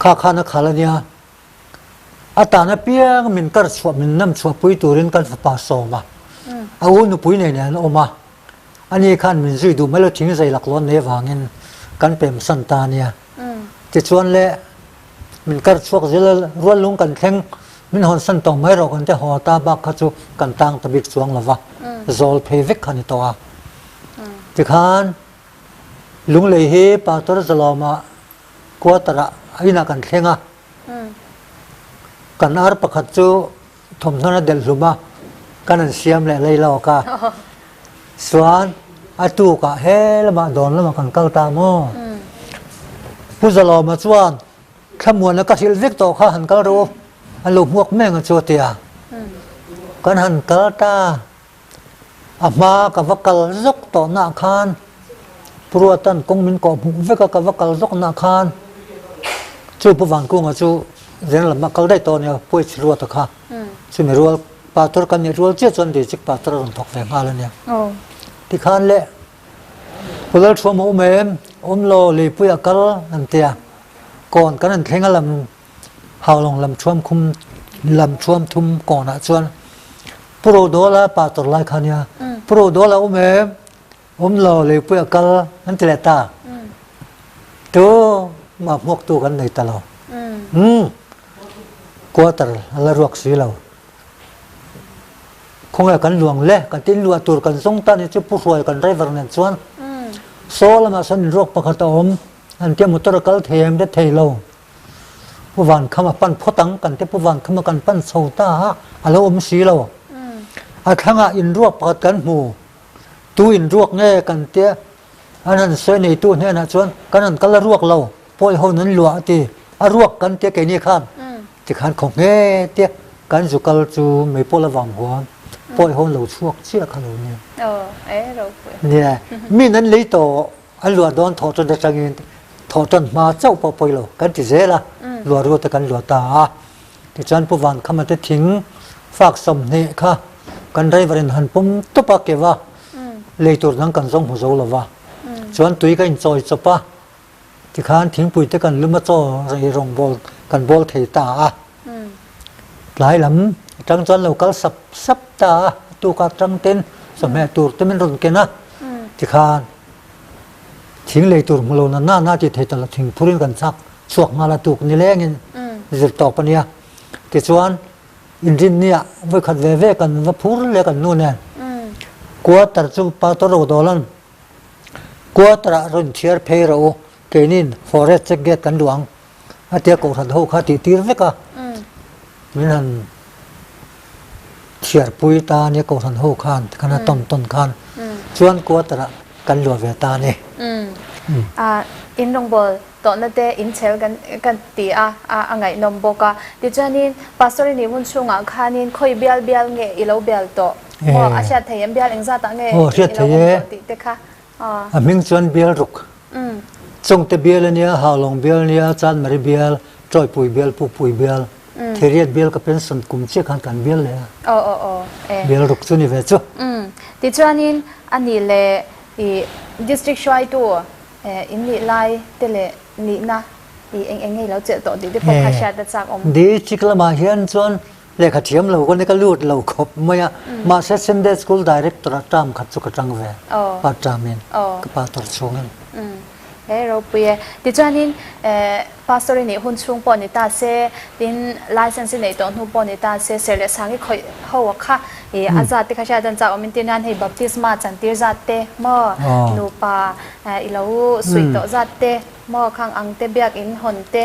kha khan a khal a nia. A tan apiang min kar chhuah, min nam chhuahpui turin kan fapa sawm a. A u nupui nei nen an awm a. Ani khan min zui duh mai lo thing zei laklawh nei avangin kan pem san ta a nia. Tichuan le min kar chhuak zel a, rual lung kan thleng, min hawn san tawh mai rawh kan ti haw ta bak kha chu kan tang ta bik chuang lo va, zawl phei vek kha a ni tawh a. Tikhan Lunglei hi Pastor Zalawma quarter ah a inah kan thleng a, kan ar pakhat chu thawmhnawn a delh hlum a, kan han siam leh lei lawk a. Chuan a tukah he lamah dawn lamah kan kal ta maw? Pu Zalawma chuan thlamuana ka hrilh vek tawh kha han kal rawh u, an lo hmuak meng a chu a ti a. Kan han kal ta. A hma ka va kal zawk tawh nah khan Pu Ruatan kawng min kawh hmuh vek a, ka va kal zawk nah khan chu Pu Vankunga chu Zen lam ah kal daih tawh a nia, Pu H Ruata kha chumi rual pastor kan nih rual chiah chuan district pastor a rawn thawk ve nghal a nia. Tikhan le Pu Lalthuam a awm em? Awm lo, leipui a kal an ti a, kawn kan han thleng a lam Haulawng lam thuam khum lam thuam thum kawnah chuan Pu Rodawla pastor lai kha nia, Pu Rodawla awm em? Awm lo, leipui a kal an ti leh ta. Tu mah hmuaktu kan nei ta lo. Umm. Quarter a la ruak si lo. Khawnge kan luang le, kan tin luah tur kan zawng ta ni chu Pu Hruai kan driver nen chuan saw lamah sawn inruak pakhat a awm, an tia motor a kal thei em te thei lo. Pu Vankham a pan phawt ang kan ti Pu Vankham a kan pan chho ta a, a lo awm si lo. A thlangah inruak pakhat kan hmu, tu inruak nge kan tia an han sawi neitu hnenah chuan kan han kal a ruak lo, pawi ho nan luah a ti, a ruak kan tia keini khan. Tikhan khaw nge tia kan zu kal chu mei pawl avang huan pawi ho lo chhuak chiah kha lo nia. Nia, min an lei tawh an luah dawn thawh tan atangin thawh tan hma chauh pawh pawi lo kan ti zel a, luah ruat te kan luah ta a. Tichuan Pu Vankhama te thing fak 20 kha kan driver in han pawm tawp a keva lei tur dang kan zawng hmu zo lova. Chuan tui ka inchawi chawp a. Tikhan thingpui te kan lum a chaw rei rawngbawl kan bawl thei ta a. Tlai lam atang chuan lo kal sap sap ta a, a tuk atang ten chawhmeh tur te min rawn ken a. Tikhan thing lei tur hmu lo na na na ti thei ta lo thing phurin kan chak chhuak nghal a tuk ni lengin zir tawp a nia. Tichuan inrinniah vawikhat ve ve kan va phur leh kan nu nen quarter chu Pastor Rodawlan Quarter ah rawn chhiar phei rawh u, keinin forest check gate kan duh ang a tia kohhran ho kha tih tir vek a, min han chhiar pui ta ania kohhran ho khan tikhan a tawn tawn khan chuan quarter ah kan luah ve ta a ni. In rawngbawl tawhna te in chhel kan kan ti a, a ngaihnawm bawk a. Tichuanin Pastor i nih hun chhungah khanin khawi bial bial nge i lo bial tawh? Maw a hriat thei em bial engzatah nge i lo awm tawh tih te kha? A hming chuan bial ruk. Chawngte bial a nia, Haulawng bial a nia, Chanmari bial, Tawipui bial, Pukpui bial, Thiriat bial ka pension kum chiah khan kan bial leh a. Bial ruk chu ni ve chu. Tichuanin a nih leh i district hruaitu In nih lai te leh nihna i eng eng nge i lo chelh tawh tih te pawh kha hriat a chak awm. District lamah hian chuan lehkha thiam lo ka ni ka lut lo khawp mai a, mahse Sunday School Director ah term khat chu ka tang ve, part term in ka pa tawr chhungin. He ropui e. Tichuanin Pastor i nih hun chhung pawh ni ta se, tin license i neih tawh hnu pawh ni ta se, serh leh sang i khawih ho a kha i a zat te kha hriat a chak awm in tirnan hei baptisma chantir zat te maw nupa i lo suih tawh zat te maw khang ang te biak in hawn te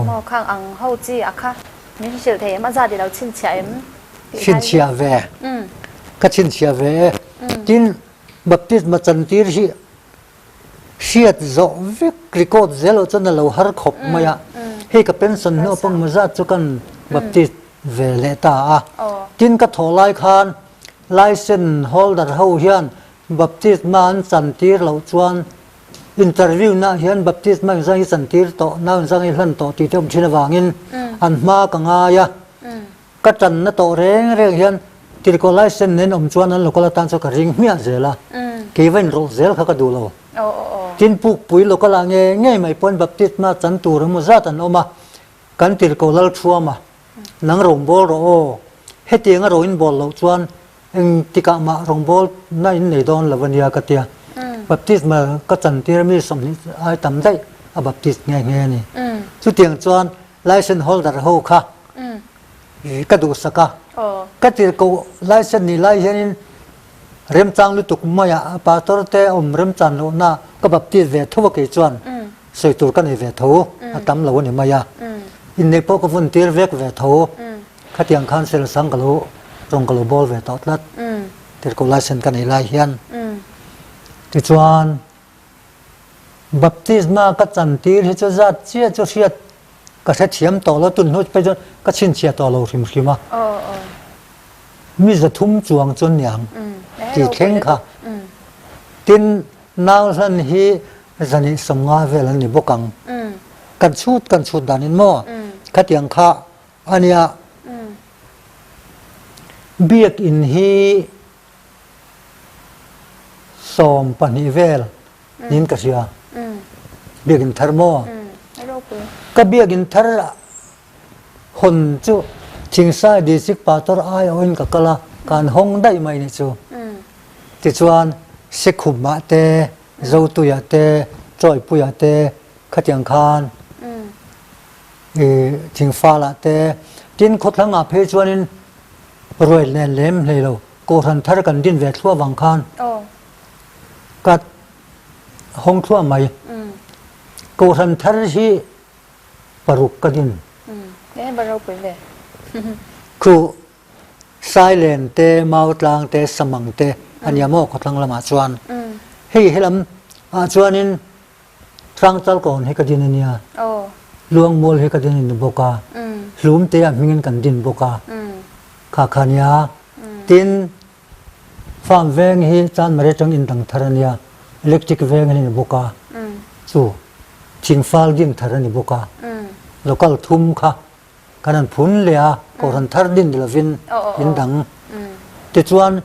maw khang ang ho chi a kha min hrilh thei em a zat i lo chhinchhiah em tih lai Chhinchhiah ve ka chhinchhiah ve e tin baptisma chantir hi Hriat zawh vek record zel loh chuan a lo har khawp mai a, hei ka pension hnu pawh maw zat chu kan baptist ve leh ta a. Tin ka thawh lai khan licence holder ho hian baptisma an chan tir loh chuan interview naah hian baptisma inzang hi chan tir tawh, nau inzang hi hlan tawh tih te awm thin avangin an hma ka ngai a. Ka tanna tawh reng reng hian tirhkoh licence nen awm chuan an local atan chuan ka ring hmiah zel a, kei va inrawlh zel kha ka duh lo. Tin Pukpui local ah ngei ngei mai pawn baptisma chan tur emaw zat an awm a, kan tirhkoh lal thuam a, nang rawngbâwl rawh aw, hetianga ro inbawl loh chuan engtikah mah rawngbâwl na in nei dawn lo a nia ka tia. Baptisma ka chantir mi 20 ai tam daih a baptist nghe nghe a ni. Chutiang chuan licence holder ho kha ka duhsak a, ka tirhkoh licence nih lai hianin remchang lutuk maiah pastor te awm remchan lohna ka baptist ve tho a kei chuan sawi tur ka nei ve tho a tam lo a ni mai a, inneih pawh ka vun tir vek ve tho, khatiang khan selsang ka lo rawng ka lo bawl ve tawh tlat tirhkoh licence ka neih lai hian. Tichuan Baptisma ka chantir hi chu zat chiah chu hriat ka hrethiam tawh lo, tun hnu phei chuan ka chhinchhiah tawh lo hrim hrim a. Mi 300 chuang chu niang tih thleng kha. Tin, nau hlan hi 250 vel an ni bawk ang. Kan chhut kan chhut danin maw khatiang kha a nia. Biakinn hi 12 vel niin ka hria. Biakinn thar maw? Ka biakinn thar hawn chu Thingsai District Pastor aiawhin ka kal a, ka han hawng daih mai ni chu. Tichuan. Sekhumah te, Zotuiah te, Chawipuiah te khatiang khan i Thingfalah te, tin khawthlangah phei chuanin ruai nen lem hlei lo Kohhran thar kan din ve thluah vang khan ka hawng thluah mai. Kohhran thar hi paruk ka din. Khu Sailen te, Mautlang te, Samang te a nia maw khawthlang lamah chuan. Hei helam ah chuanin Hrangchal kawn hi ka din a nia. Luangmual hi ka din a ni bawk a. Hlum te ah hmingin kan din bawk a. Kha kha nia. Tin, farm veng hi Chanmari atang in dang thar a nia. Electric veng a ni bawk a. Chu thingfal din thar a ni bawk a. Local thum kha kan han phun leh a, kohhran thar din ni lovin in dang. Tichuan,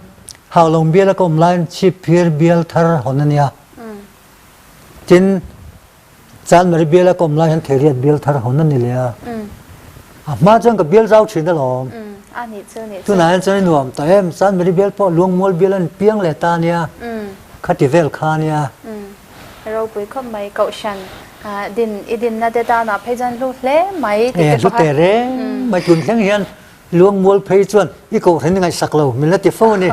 Haulawng bial a ka awm laiin Chhipphir bial thar hawn a nia. Tin, Chanmari bial a ka awm lai hian Theiriat bial thar hawn a ni leh a. A hma chuan ka bial zau thin alawm. Tunah hian chuan i nuam tawh em? Chanmari bial pawh Luangmual bial an piang leh ta a nia. Khati vel kha a nia. Ropui khawp mai Kohhran din i dinna te tanah phei chuan hlu hle mai tih te pawh kha. Hlu teh reng mai tun thleng hian Luangmual phei chuan i Kohhran i ngaihsak lo min la ti fo a ni.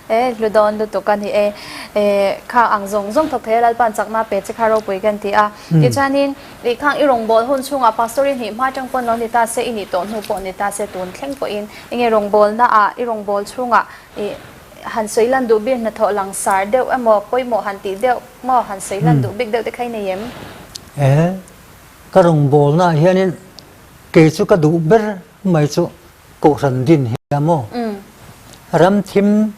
E hlu dawn lutuk a ni e. E kha ang zawng zawng thawk thei a Lalpa'n chakna pe che kha ropui kan ti a. Tichuanin i khang i rawngbâwl hun chhungah Pastor i hnih hma atang pawn lo ni ta se i nih tawh hnu pawh ni ta se tun thleng pawhin enge rawngbâwlna ah i rawngbâwl chhungah i Han sawi lan duh bik hnathawh langsar deuh emaw pawimawh han tih deuh maw han sawi lan duh bik deuh te kha i nei em? E, ka rawngbawlnaah hianin kei chu ka duh ber mai chu Kohhran din hi a maw? Ram thim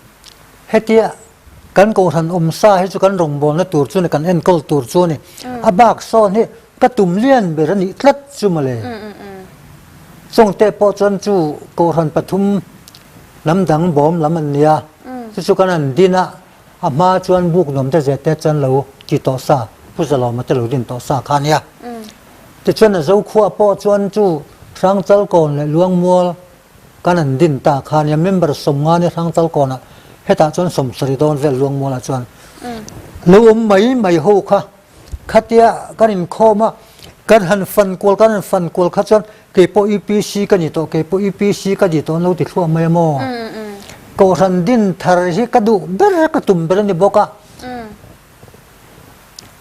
hetia kan Kohhran awm sa hi chu kan rawngbawlna tur chu ni, kan enkawl tur chu a ni. A bak sawn hi ka tum lian ber a nih tlat chu mawle. Chawngte pawh chuan chu Kohhran pathum Lam dang bawm lam an nia, chu chu kan han din a, a hma chuan buk nuam te zet te chuan lo ti tawh sa, Pu Zalawma te lo din tawh sa kha a nia. Tichuan a Zokhua pawh chuan chu Hrangchalkawn leh Luangmual kan han din ta kha a nia, member 50 ni Hrangchalkawnah hetah chuan 70 dawn vel Luangmualah chuan lo awm mai mai ho kha Khatia kan inkhawm a, kan han fan kual kan han fan kual kha chuan keipawh UPC ka ni tawh, keipawh UPC ka ni tawh an lo ti thluah mai a maw? Kohhran din thar hi ka duh ber ka tum ber a ni bawk a.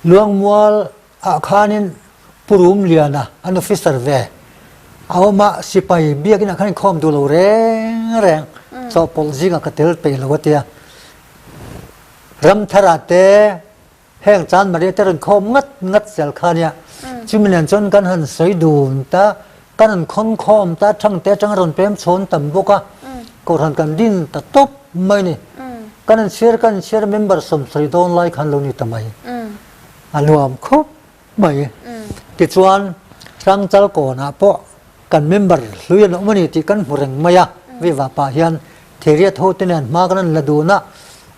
Luangmual ah khanin Pu Rumliana an officer ve a awm a, sipai biakin ah khan inkhawm duh lo reng reng, chawhpawlh zingah ka tel peih lo a tia. Ramthar ah te Heng chan Maria te rawn khawm ngat ngat zel kha nia. Chumi nen chuan kan han sawi dun ta, kan han khawn khawm ta, thangte atanga rawn pem chhawn tam bawk a, kohhran kan din ta tawp mai ni. Kan han chhiar kan chhiar member 70 dawn lai khan lo ni ta mai. A nuam khawp mai. Tichuan Hrangchal kawnah pawh kan member hlui an awm a ni tih kan hmu reng mai a, Viva pah hian Thiriat ho te nen hma kan an la dun a,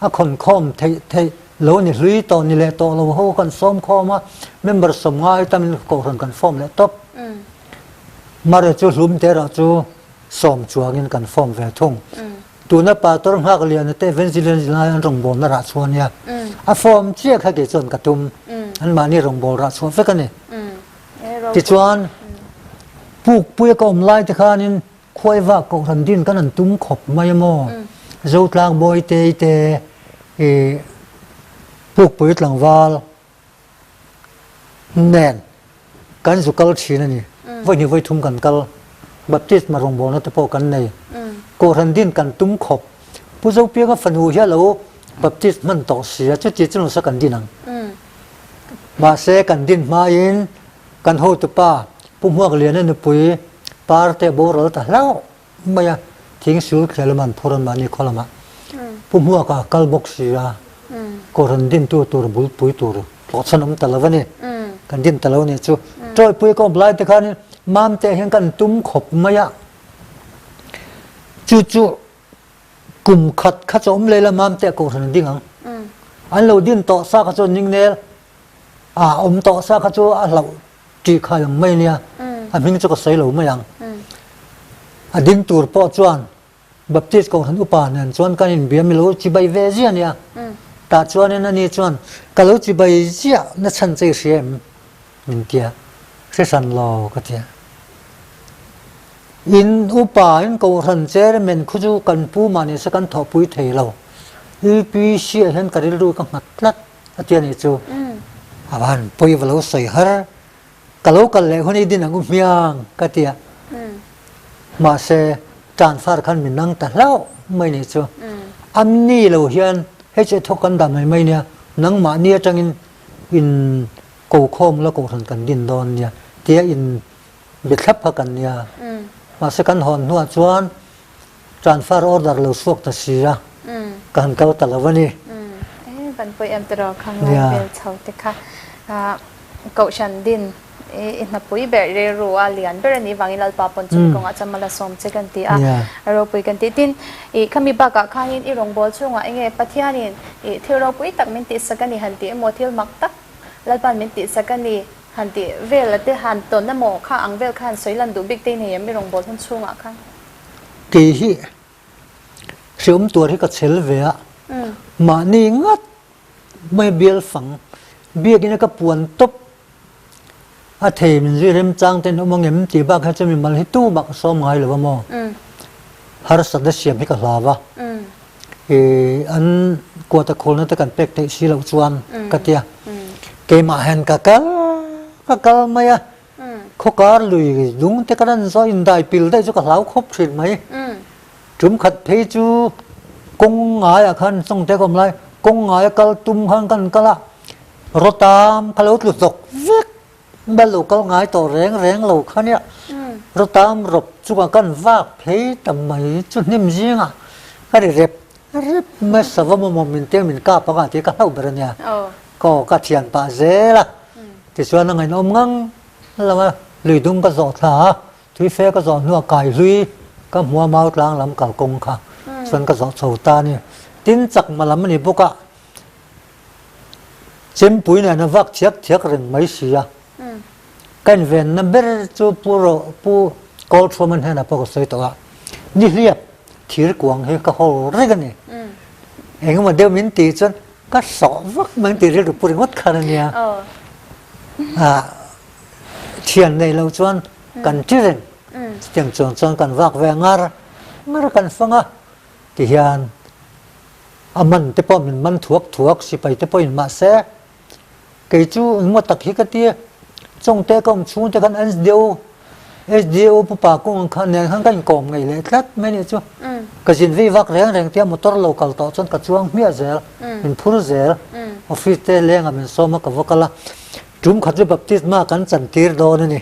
a khawn khawm theih theih lo ni hlui tawh ni leh tawh lo ho kan sawm khawm a, member 50 ai tamin kohhran kan form leh tawp. Mare chu hlum te erawh chu sawm chuangin kan form ve thung. Tuna Pastor nghak liana te Evangelist lai an rawngbawlna rah chhuah ania, a form chiah kha kei chuan ka tum, anmahni rawngbâwl rah chhuah vek a ni. Tichuan, Pukpuia ka awm lai te khanin Khuai vak kohhran din kan han tum khawp mai a maw? Zotlang Bawitei te i Pukpui tlangval nen kan zu kal thin a ni. Vawi hnih vawi thum kan kal. Baptisma rawngbawlna te pawh kan nei. Kohhran din kan tum khawp. Pu Zopianga fanu hi a lo Baptist hman tawh si a, chuti chu nasa kan din ang. Mahse kan din hmain Kan hotupa Pu Hmuakliana nupui Parte boral ta hlauh mai a, thing sul thliah lamah an phur a mahni khaw lamah Pu Hmuaka kal bawk si a, Kohhran dintu tur bulpui tur hlawhchhan awm ta lo a ni. Kan din ta lo a nih chu. Tawipui ka awm lai te khanin Mamte hian kan tum khawp mai a, chu chu kum khat kha chu awm leh la Mamte Kohhran a ding ang. An lo din tawh sa kha chuan ningnel A awm tawh sa kha chu a hlauh tih kha ang mai nia, a hming chu ka sawi lo mai ang. A ding tur pawh chuan Baptist Kohhran upa nen chuan kan inbia milo chibai ve zia nia. Tah chuanin ani chuan, Ka lo chibai ziah na chhan che i hria em? Min ti a, Hre hran lo ka ti a. In upa in kohhran chairman khu chu kan pu mah nise kan thawhpui thei lo. UPC ah hian ka rilru ka nghat tlat a ti a nih chu. A van pawi va lo sawi har. Ka lo kal leh hun i din ang u hmiang ka ti a. Mahse transfer khan min nang ta hlauh mai nih chu. An ni lo hian hei chu thawk kan dah mai mai nia, nangmahni atangin in ko khawm la kohhran kan din dawn nia tia in be thlap kha kan nia. Mahse kan hawn hnuah chuan transfer order lo chhuak ta si a, ka han kal ta lo a ni. E van pawi em tiraw khang lai vel chho te kha kohhran din i hnapui ber rilru a lian ber a nih vangin Lalpa pawn chumi kawngah chuan mal a sawm che kan ti a, a ropui kan ti. Tin, i khami bakah khanin i rawngbâwl chungah enge Pathianin i thil ropui tak min tihsak a ni han tih emaw thil mak tak Lalpa'n min tihsak a ni han tih vel a te han tawn emaw kha ang vel khan sawi lan duh bik te i nei em i rawngbâwl hun chhungah khan? Kei hi hreawm tuar hi ka chhel ve a, mahni ngat mai bial fang biakin a ka puan tawp a thei min zui remchang ten awm angem tih bak hi chu mimal hi tumah ka sawm ngai lo a maw? Harsatna siam hi ka hlau a, ih an kuata khulna te kan pek theih si loh chuan ka tia keimah hian ka kal ka kal mai a, khawkar lui lung te ka rawn zawh indai pil daih chu ka hlau khawp thin mai. Tum khat phei chu kawng ngaiah khan chawngte ka awm lai, kawng ngaia kal tum khan kan kal a, rawtam kha lo tlu hnawk vek mai lo kal ngai tawh reng reng lo kha nia, rawtam rawp chungah kan vak phei ta mai chu hnim zingah ka ri rep rep mai sava maw maw min teng min kap anga tih ka hlauh ber a nia, ka aw ka thian pah zel a, tichuan a ngainawm ngang lo a, lui dung ka zawh thla a. Tuife ka zawh hnuah kai hlui ka hmu a mau tlang lam kalkawng kha chuan ka zawh chho ta a ni. Tin chakma lam a ni bawk a, chempui nen a vak thiak thiak reng mai si a. Ka invenna ber chu Pu Ro Pu Kawlthuama hnenah pawh ka sawi tawh a, nihliap thir kuang hi ka hawl reng a ni. Engemaw deuh min tih chuan ka sawh vak mai ang tih rilru pu ringawt khan a nia. Thian nei lo chuan kan ti reng. Chutiang chuang chuan kan vak ve ngar ngar kan fang a, tihian a man te pawh min man thuak thuak sipai te pawhin mahse kei chu engmaw tak hi ka ti chawngte ka awm chhung te khan SDO SDO pupa kung ang khan nen khan ka inkawm ngei leh tlat mai nih chu. Ka zin vei vak reng reng tia motor lo kal tawh chuan ka chuang hmiah zel, min phur zel, office te lengah min sawm a ka va kal a. Tum khat chu baptisma kan chantir dawn a ni.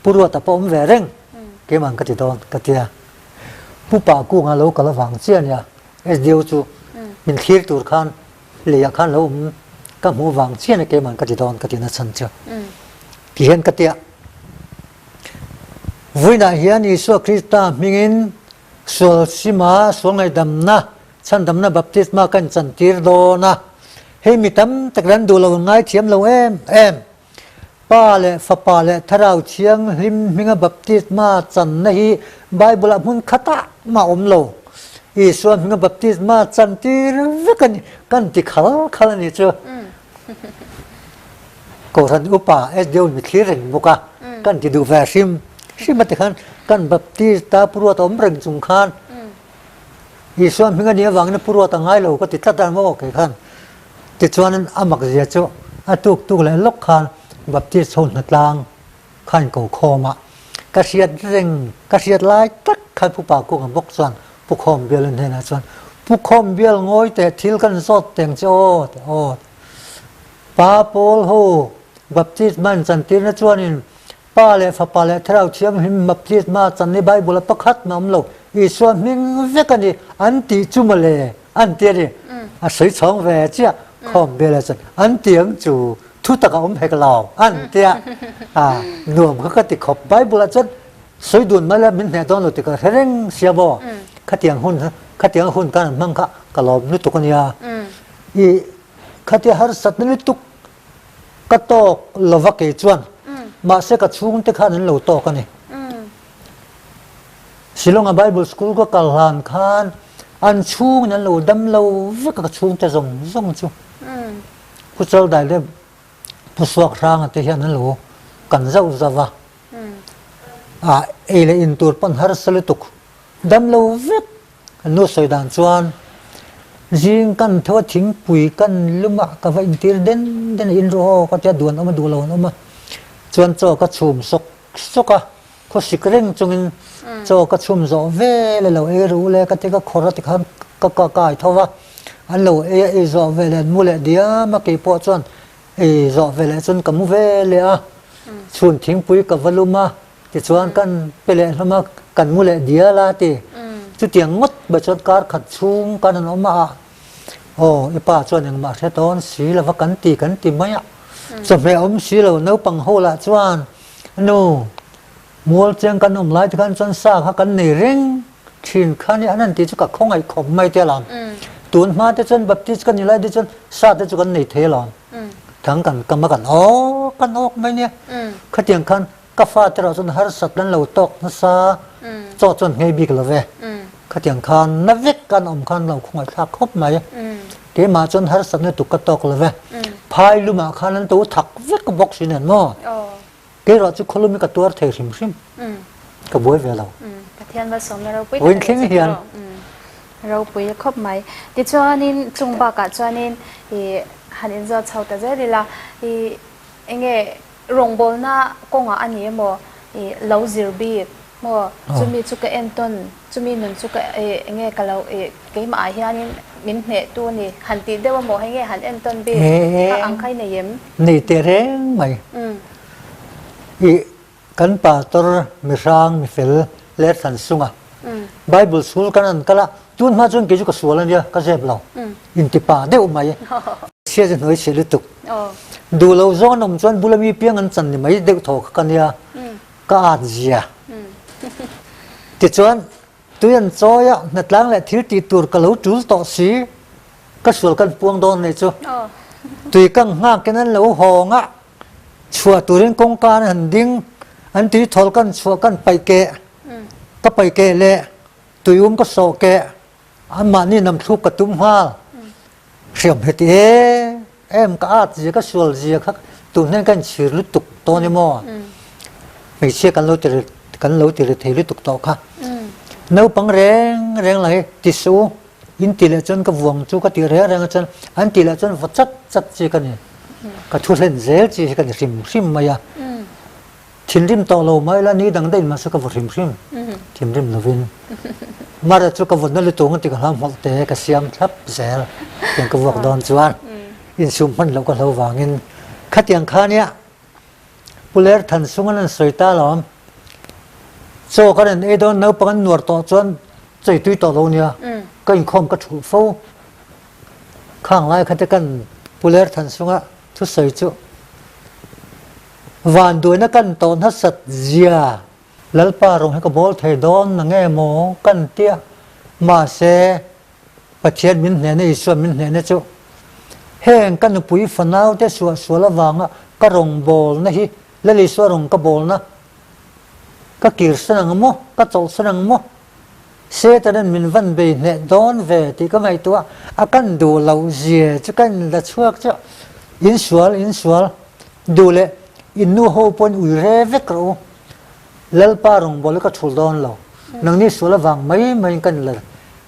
Pu Ruata pawh awm ve reng, keimah ka ti dawn ka ti a. Pu Pa Kunga lo kal avang chiah a nia, SDO chu min thlir tur khan leiah khan lo awm ka hmuh vang chiah a nia keimah ka ti dawn ka ti na chhan chu. Ti hian ka ti a. Vawiinah hian Isua Krista hmingin sual sima sual ngaihdamna Chhandamna baptisma kan chantir dawn a, hei mi tam tak an duh lo ngai thiam lo em em. Pa leh Fapa leh Thlarau Thianghlim hminga baptisma channa hi Bible-ah hmun khatah mah awm lo. Isua hminga baptisma chantir vek a ni, kan ti khal khal a nih chu. Kohhran upa SDO mi thlir reng bawk a, kan ti duh ve hrim hrim a tikhan kan baptista pu ruat awm reng chung khan Isua hming a nih avangin a pu ruat a ngai lo ka ti tlat a maw kei khan. Tichuan a mak zia chu a tuk tuk leh lawk khan Baptist ho hnatlang kha in ko khawm a, ka hriat reng ka hriat lai tak khan Pu Pa Kunga bawk chuan Pu Khawm Bial in hnenah chuan Pu Khawm Bial ngawi teh thil kan zawt teng che aw teh aw Pa Paul ho Baptist man chantirna chuanin Pa leh Fapa leh Thlarau Thianghlim baptisma chan hi Bible-a pakhat mah awm lo, Isua hming vek a ni an tih chu mawle an ti a ni. A sawi chhawng ve chiah khawm bel a chuan an ti ang chu thu tak a awm hek lo an ti a, a nuam kha ka ti khawp. Bible-ah chuan sawi dun mai la min hneh dawn lo tih ka hre reng sia maw? Khatiang hun khatiang hun khan an hmang kha ka lawm lutuk a nia. I khatia harsatna lutuk Ka tawk lova kei chuan mahse ka chhungte khan an lo tawk a ni. Shillong-a Bible School ka kal hlan khan An chhungin an lo dam lo vek a ka chhungte zawng zawng chu. Pu Chaldai leh Pu Suak Hranga te hian an lo kan zauh zauh a. Ah ei leh in tur pawn harsa lutuk dam lo vek an nu sawi dan chuan zing kan tho a thingpui kan lum a ka va intir den den a in rawh aw ka tia duan awm a duh lo an awm a chuan chaw ka chhum sawk sawk a khawsik reng chungin chaw ka chhum zawh vel a lo ei ru le ka ti ka khawr a tikhan ka ka kai tho va an lo ei a ei zawh veleh an mu leh diam a keipawh chuan Ei zawh ve leh chuan ka mu ve leh a, chhun thingpui ka va lum a, tichuan kan pe leh hlawm a, kan mu leh dial a ti. Chutiang ngawt mai chuan kar khat chhung kan han awm a, aw i pa chuan engmah hre tawn si lova kan ti kan ti mai a, chawhmeh awm si lo naupang ho lah chuan nu mual cheng kan awm lai te khan chuan sa kha kan nei reng thin kha nia an han tih chu ka khawngaih khawp mai te alawm. Tun hma te chuan Baptist ka ni lai te chuan sa te chu kan nei thei alawm. Thang kan kam a kan awk kan awk mai nia. Khatiang khan ka fa te erawh chuan harsat an lo tawk nasa chaw chuan nghei bik lo ve. Khatiang khan na vek kan awm khan lo khawngaih thlak khawp mai. Keimah chuan harsatna tuk ka tawk lo ve. Phai lumah khan an to thak vek bawk si nen maw. Keirawh chu khawlum hi ka tuar thei hrim hrim. Ka buai ve lo. Pathian malsawmna ropui tak a ni che tawh. Ropui khawp mai. Tichuanin chung bakah chuanin i han inzawt chho ta zel ila i enge rawngbawlna kawngah a ni emaw i lo zir bik maw chumi chu ka entawn chumi nun chu ka enge ka lo i keimah ah hianin min hnehtu a ni han tih deuh emaw hei nge han entawn bik kha ang kha i nei em? Nei teh reng mai. I kan pastor mihrang mifel Lerthan Sunga Bible school kan an kal a, tun hma chuan kei chu ka sual a nia, ka zep lo, intipa deuh mai. Chhia chu hnuai chhe lutuk. Duh lo zawng an awm chuan bula mi piang an chan ni mai deuh thaw kha ka nia, ka at zia. Tichuan tui an chawi a, hnatlang leh thil tih tur ka lo tul tawh si, ka sual kan puang dawn nei chu. Tui kang nghakin an lo hawng a, chhuah turin kawngka an han ding, an tui thawl kan chhuah kan paih keh, ka paih keh leh tuium ka sawh keh, anmahni nam thluk ka tum nghal. Hriam heti em em ka at zia ka sual zia kha tun hian ka inchhir lutuk tawh ni maw? Hmeichhia kan lo ti kan lo ti ri thei lutuk tawh kha. Naupang reng reng lah hi ti suh u, in ti leh chuan ka vuang chu ka tih reng reng a chuan an ti leh chuan vaw chat chat chi ka ni. Ka thu hlen zel chi hi ka ni hrim hrim mai a. Thinrim tawh lo mai la ni dang daih mahse ka vaw hrim hrim. Thinrim lovin. Mara chu ka vawtna lutuk ang ti ka hlau hmawlh te ka siam thlap zel. Tiang ka vuak dawn chuan insum hman loh ka hlo vangin khatiang kha nia Pu Ler Thansung an an sawi ta alawm. Chaw kan an ei dawn naupang an nuar tawh chuan chawi tui tawh lo nia. Ka inkhawm ka thuh fo. Khang lai kha te kan Pu Ler Thansunga thusawi chu vanduaina kan tawh hnasat zia Lalpa rawng hi ka bawl thei dawn na nge maw kan tia. Mahse Pathian min hnehna Isua min hnehna chu heng ka nupui fanau te suahsual avanga ka rawngbawlna hi Lal Isua rawng ka bawlna ka kirsan ang maw, ka chawlhsan ang maw? Setanan min van bei hneh dawn ve tih ka ngaihtuah a kan duh loh zia chu ka inla chhuak chiah. Insual, insual duh leh in nu ho pawhin ui re vek rawh u. Lalpa rawngbawlh hi ka thul dawn lo, nangni sual avang mai maiin ka inla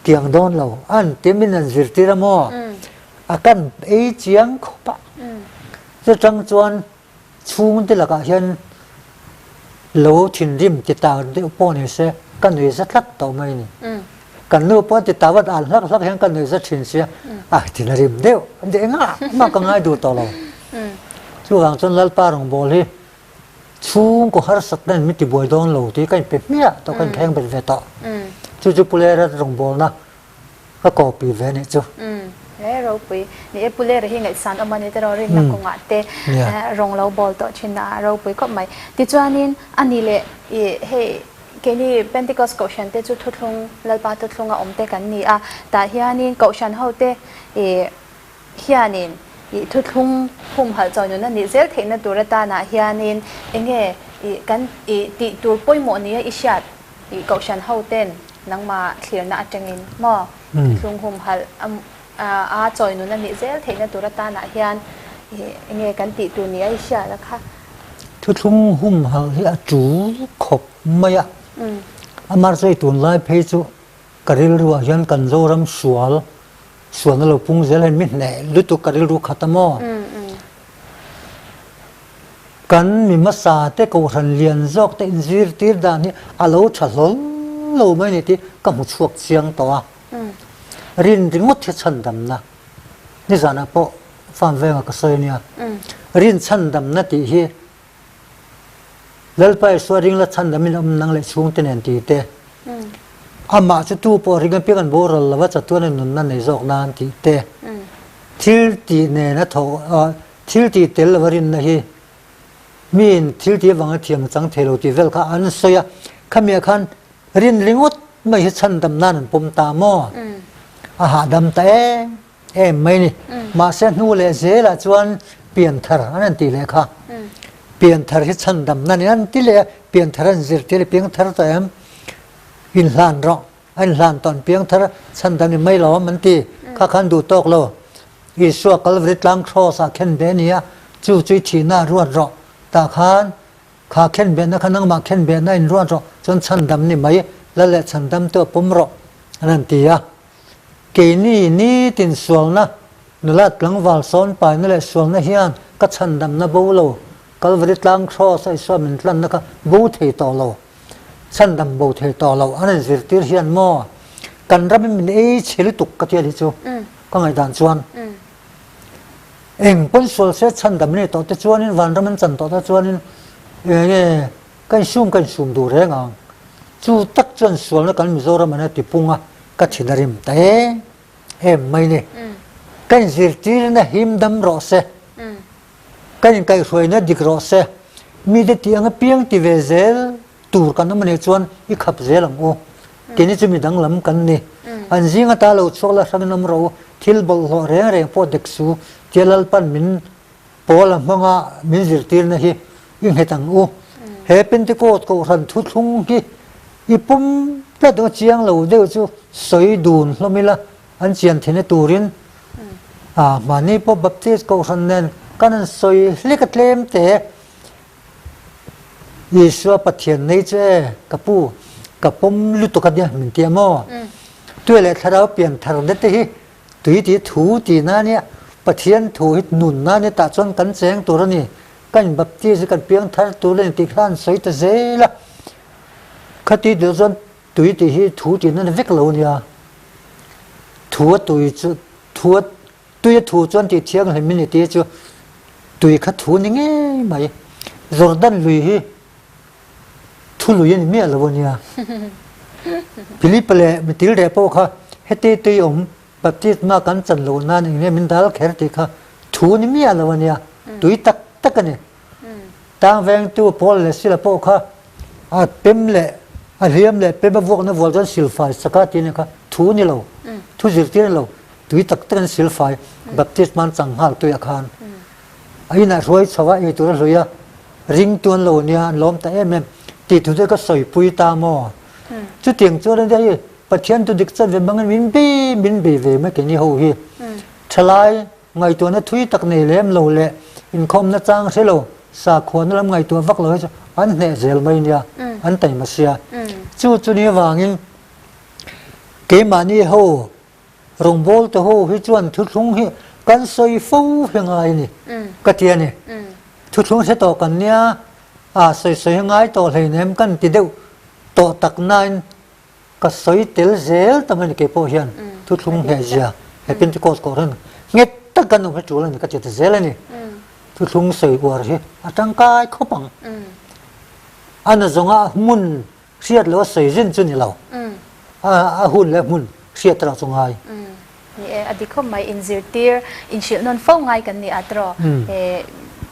tiang dawn lo, an ti min an zirtir a maw? A kan ei chiang khawp a. Chutang chuan chhungte lakah hian lo thinrim ti tak deuh pawh ni se ka nui za tlat tawh mai a ni. Kan nu pawh ti tak vat al hlak hlak hian ka nui za thin sia, a thin a rim deuh, engah mah ka ngai duh tawh lo. Chuvang chuan Lalpa rawngbâwl hi Chhungkaw harsatna in min tibuai dawn lo tih ka inpe hmiah tawh, ka inkheng bet ve tawh. Chu chu Pulera rawngbawlna ka copy ve anih chu. He ropui. Ni e, Pulera hi ngaihsan awm a ni tiraw rinna kawngah te rawng lo bawl tawh thin a ropui khawp mai. Tichuanin a ni leh i hei keini Pentecost Kohhran te chu thuthlung Lalpa thuthlunga awm te kan ni a, tah hianin Kohhran ho te i Hianin i thuthlung humhalh chawi nun a nih zel theihna tur atanah hianin enge i kan i tih tur pawimawh nia i hriat i kohhran ho ten? Nangmah thlirna atangin maw thuthlung humhalh a chawi nun a nih zel theihna tur atanah hian enge kan tih tur ni a i hriat a kha. Thuthlung humhalh hi a tul khawp mai a, amah chu tunlai phei chu ka rilruah hian kan Zoram sual sualna lo pung zel hian mi hneh lutuk ka rilru khat a maw? Kan mi hmasa te kohhran lian zawk te inzirtir dan hi a lo tha hlawl lo mai ni tih ka hmu chhuak chiang tawh a. Rin ringawt hi chhandamna nizanah pawh farm venga ka sawi ania. Rin chhandamna tih hi Lalpa Isua ring la chhandamin awm nang leh chhungte nen tih te, amah chu tu pawh ring apiang an boral lo a chatuan a nunna nei zawk nan tih te, thil tih nena thawh Thil tih tel lova rinna hi miin thil tih avanga thiam a chang thei lo tih vel kha an sawi a, khamiah khan rin ringawt mai hi chhandam nan an pawm ta maw? A hahdam ta em em mai ni. Mahse hnu leh zelah chuan pianthar an han tih leh kha. Pianthar hi chhandam nan in an ti leh a, pianthar an zirtir i piangthar tawh em? Inhlan rawh. A inhlan tawn piangthar chhandam i mai lo an ti. Kha khan duh tawk lo. Isua Kalvari tlang Kraws ah khen ve a ni a, chu chu i thihna ah ruat rawh. Tah khan kha khen behna kha nangmah khen behna in ruat rawh, chuan chhandam ni mai, lal leh chhandam tu a pawm rawh an han ti a. Keini nitin sualna, nulat tlangval sawn paina leh sualna hian ka chhandamna bo lo, Kalvari tlang Kraws a Isua min tlanna kha bo thei tawh lo. Chhandam bo thei tawh lo an inzirtir hian maw kan ram in min ei chhe lutuk ka tia hi chu ka ngaihdan chuan eng pawn sual se chhandam nei tawh te chuanin vanram an chan tawh te chuanin enge ka insum ka insum duh reng ang chu tak chuan sualna kan Mizoram an a tipung a ka thin a rim ta em em mai ni ka inzirtirna him dam rawh se. Kan inkaihhruaina dik rawh se. Mite tih anga piang ti ve zel tur kan awm a nih chuan i khap zel ang u. Keini chu mi danglam kan ni. An zing ata lo chhuak la hrangin awm rawh u. Thil bawlhhlawh reng reng pawh dek su tia Lalpan min pawl a hmanga min zirtirna hi i nghet ang u. He Pentecost kohhran thuthlung hi i pum tlat ang a chiang lo deuh chu sawi dun hlawm ila. An chian theihna turin mahni pawh Baptist kohhran nen kan han sawi hlek a tlem te. Isua Pathian nei chu e, ka pu, ka pawm lutuk a nia min ti a maw? Tui leh thlarau pian thar na te hi tui tih thu tih na nia, Pathian thu hi nun na nia tah chuan kan cheng tur a ni, kan in Baptist hi kan piang thar tur a ni tih kha an sawi ta zel a. Khati deuh chuan Tui tih hi thu tih na ni vek lo nia. Thu a tui chu thu a tui a thu chuan tih thianghlim i ni tih chu tui kha thu ni ngei mai. Jordan lui hi thu lui a ni miah lo ania. Philipa leh mitil reh pawh kha heti tui awm baptisma kan chan loh nan eng nge min dal kher tih kha thu ni miah lo ania. Tui tak tak a ni. Tang vengtu Paul leh Sila pawh kha a pem leh a hliam leh pem a vuakna vual chuan silfai saka tih a nih kha thu ni lo, thu zirtir ni lo, tui tak takin silfai baptisma an chang nghal tuiah khan a inah hruai chho a, eitur a hlui a, ringtu an lo nia an lawm ta em em tih thu te ka sawipui ta maw? Chutiang chuan a nia hei Pathian tu dik chan ve hmangin min bei min bei ve mai keini ho hi thalai Ngaihtuahna thui tak nei lem lo leh inkhawmna chang hre lo, sakhuana lam ngaihtuah vak lo hi chu an hneh zel mai nia, an taima sia. Chu chu ni avangin keimahni ho rawngbawlte ho hi chuan thuthlung hi kan sawi fo hi ngai a ni ka ti a ni. Thuthlung hre tawh kan nia, a sawi sawi hi ngai tawh hleinem kan ti deuh tawh tak nain Ka sawi tel zel ta mai ni kei pawh hian thuthlung hneh zia he Pentecost kohhran nghet tak kan awm hi tul a ni ka ti ta zel a ni. Thuthlung sawi uar hi a tangkai khawp ang. A na zawnga hmun hriat loh a sawi zin chu ni lo. A hun leh hmun hriat erawh chu ngai. Ni e, a dik khawp mai, inzirtir, inhrilh nawn fo ngai kan ni a tiraw? E,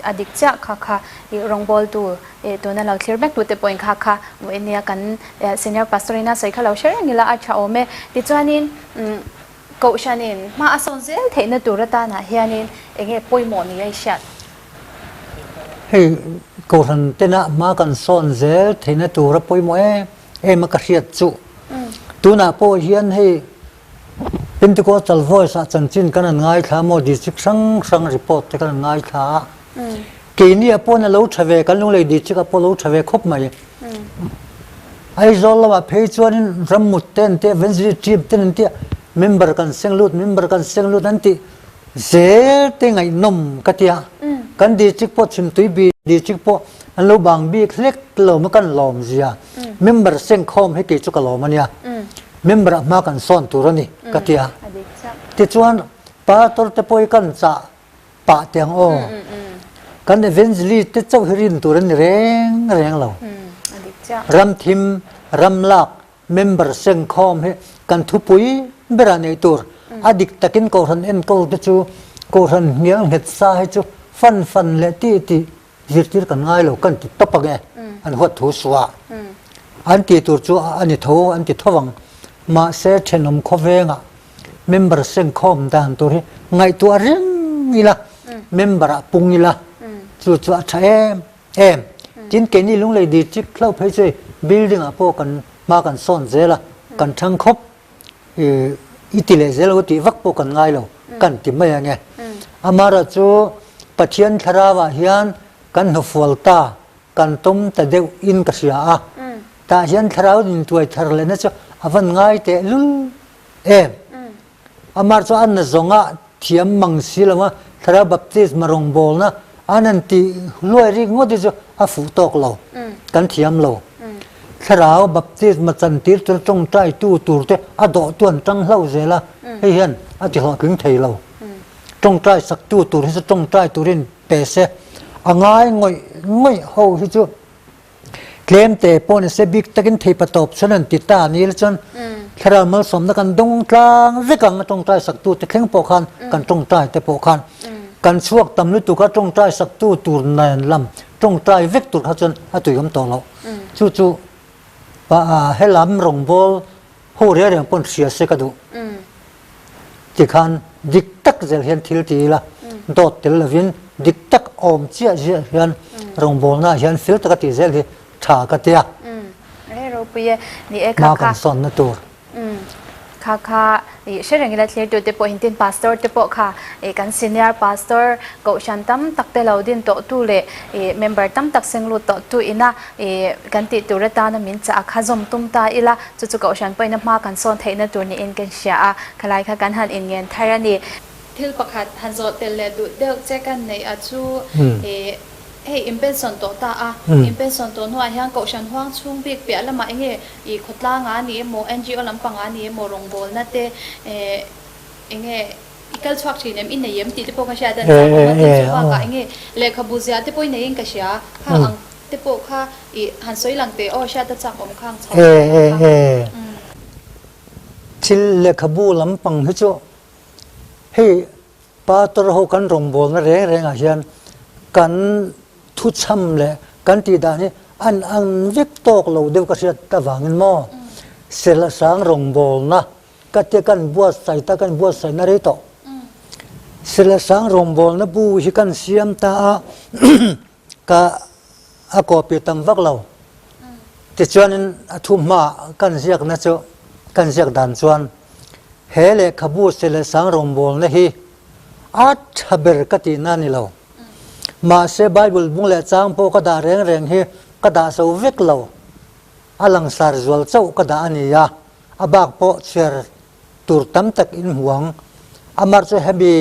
a dik chiah kha kha i rawngbawltu e tuna lo thlir mek tute pawhin kha kha hmuh nia kan senior pastor ina sawi kha lo hre reng ila a tha awm e. Tichuanin Kohhranin hma a sawn zel theihna tur atanah hianin enge pawimawh ni a i hriat? Hei Kohhran tena hma kan sawn zel theihna tura pawimawh em em a ka hriat chu. Tunah pawh hian hei Pentecostal Voice ah chanchin kan han ngaithla maw district hrang hrang report te kan han ngaithla a. Keini ah pawh a lo tha ve, kan Lunglei district ah pawh a lo tha ve khawp mai. Aizawl lamah phei chuanin rammut te an tia, Evangelist team te an tia, member kan seng lut, member kan seng lut an tih zel te ngaihnawm ka tia. Kan district pawh Chhimtui bi district pawh an lo bang bik hlek lo maw kan lawm zia. Member sengkhawm hi kei chu ka lawm a nia. Member ah hma kan sawn tur a ni ka tia. Tichuan pastor te pawh hi kan chah pah teh ang aw. Kan evangelist te chauh hi rin tur an ni reng reng lo. Ram thim, ram lak, member sengkhawm hi kan thupui berah neih tur. A dik takin Kohhran enkawl te chu Kohhran hnial nghet sa hi chu fan fan leh tih tih zirtir kan ngai lo kan ti tawp ang e an huat thu suah. An tih tur chu a ni tho an ti tho ang. Mahse thenawm khawvengah member sengkhawm dan tur hi ngaihtuah reng ila, member ah pung ila chu chu a tha em em. Tin keini Lunglei District hlauh phei chu hei building ah pawh kan hma kan sawn zel a, kan thang khawp i ti leh zel lo tih vak pawh kan ngai lo kan ti mai ang e. Amaherawh chu Pathian thlarau ah hian kan hnufual ta kan tawm ta deuh in ka hria a, tah hian thlarau intuai thar lehna chu a van ngai teh lul em. Amar chu an na zawnga thiam mang si lo a, thlarau baptisma rawngbawlna an han tih hluai rik ngawt hi chu a fuh tawk lo, kan thiam lo. Thlarau baptisma chantir tur tawngtai tu tur te a dawh tu an tang hlauh zel a, hei hian a ti hlawhtling thei lo. Tawngtai sak tu tur hi chu tawngtai turin pe se, a ngai ngawih ngawih ho hi chu tlem te pawh ni se bik takin thei pa tawp chuan an ti ta ni la chuan thlarau malsawmna kan dawng tlang vek ang a tawngtai sak tu te thleng pawh khan kan tawngtai te pawh khan kan chhuak tam lutuk a tawngtai sak tu tur nen lam tawngtai vek tur kha chuan a tuiawm tawh loh chu chu helam rawngbâwl ho reng reng pawn hria se ka duh. Tikhan dik tak zel hian thil ti ila, dawt tel lovin dik tak awm chiah ziah hian rawngbawlna ah hian fel taka tih zel hi tha ka tia. Hma kan sawnna tur. Kha kha i hre reng ila thlirtu te pawh hintin pastor te pawh kha i kan senior pastor kohhran tam tak te lo din tawh tu leh i member tam tak seng lut tawh tu ina i kan tih tur atana min chah a kha zawm tum ta ila Chu chu Kohhran pawhin a hma kan sawn theihna tur niin kan hria a, khalai kha kan han inngen thar a ni. Thil pakhat han zawh tel leh duh deuh che kan neih a chu ih hei in pension tawh ta a, in pension tawh hnuah hian Kohhran huang chhung bik piah lamah eng nge ih khawtlanga a ni emaw NGO lampanga a ni emaw rawngbawlna te eh eng nge i kal chhuak thin em i nei em tih te pawh ka hriat a ni a, awm a tin chu bakah eng nge lehkhabu ziah te pawh i neiin ka hria kha ang Te pawh kha i han sawi lang teh aw hriat a chak awm khang chho te kha. Thil lehkhabu lampang hi chu hei pastor ho kan rawngbawlna reng rengah hian kan thuchham leh kan tih dan hi an ang vek tawk lo deuh ka hriat avangin maw Serlasang rawngbawlna ka tia kan buatsaih ta kan buatsaihna rei tawh Serlasang rawngbawlna bu hi kan siam ta a. Ka a copy tam vak lo. Tichuanin a thu hma kan ziakna chu kan ziak dan chuan he lehkhabu se leh sang rawngbawlna hi a tha ber ka tihna a ni lo. Mahse Bible bung leh chang pawh ka dah reng reng hi ka dah zo vek lo. A langsar zual chauh ka dah a ni a, a bak pawh chhiar tur tam tak in hmu ang. Amar chu hemi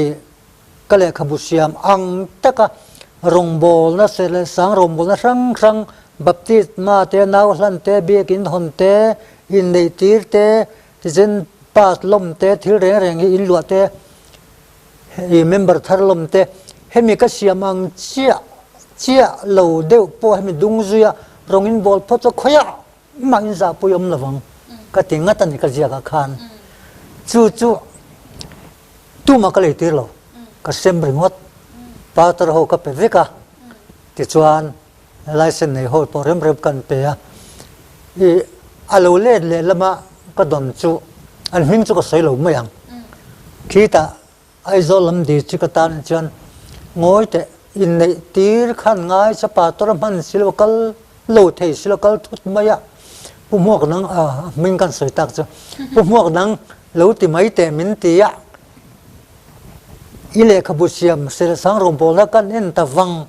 Ka lehkhabu siam ang taka rawngbawlna se leh sang rawngbawlna hrang hrang, baptisma te, nau hlan te, biakin hawn te, inneih tir te, tichuan pass lawm te, thil reng reng hi inluah te, ih member thar lawm te, hemi ka siam ang chiah chiah lo deuh pawh hemi dung zuia rawng inbawl phawt chu khawiah mah in zahpui awm lovang ka ti ngat a ni ka ziakah khan. Chu chu. Tumah ka leitir lo, ka sem ringawt. Pastor ho ka pe vek a, tichuan license nei ho pawh rem rem kan pe a. I a lo let leh lama ka dawn chu an hming chu ka sawi lo mai ang. Khitah Aizawl lam district atan chuan ngawi teh inneih tir khan ngai cha pastor a hman si lo kal lo thei si lo kal thut mai a. Pu Hmuak nang a hming kan sawi tak chu Pu Hmuak nang lo ti mai teh min ti a, i lehkhabu siam Selsang rawngbawlna kan en ta vang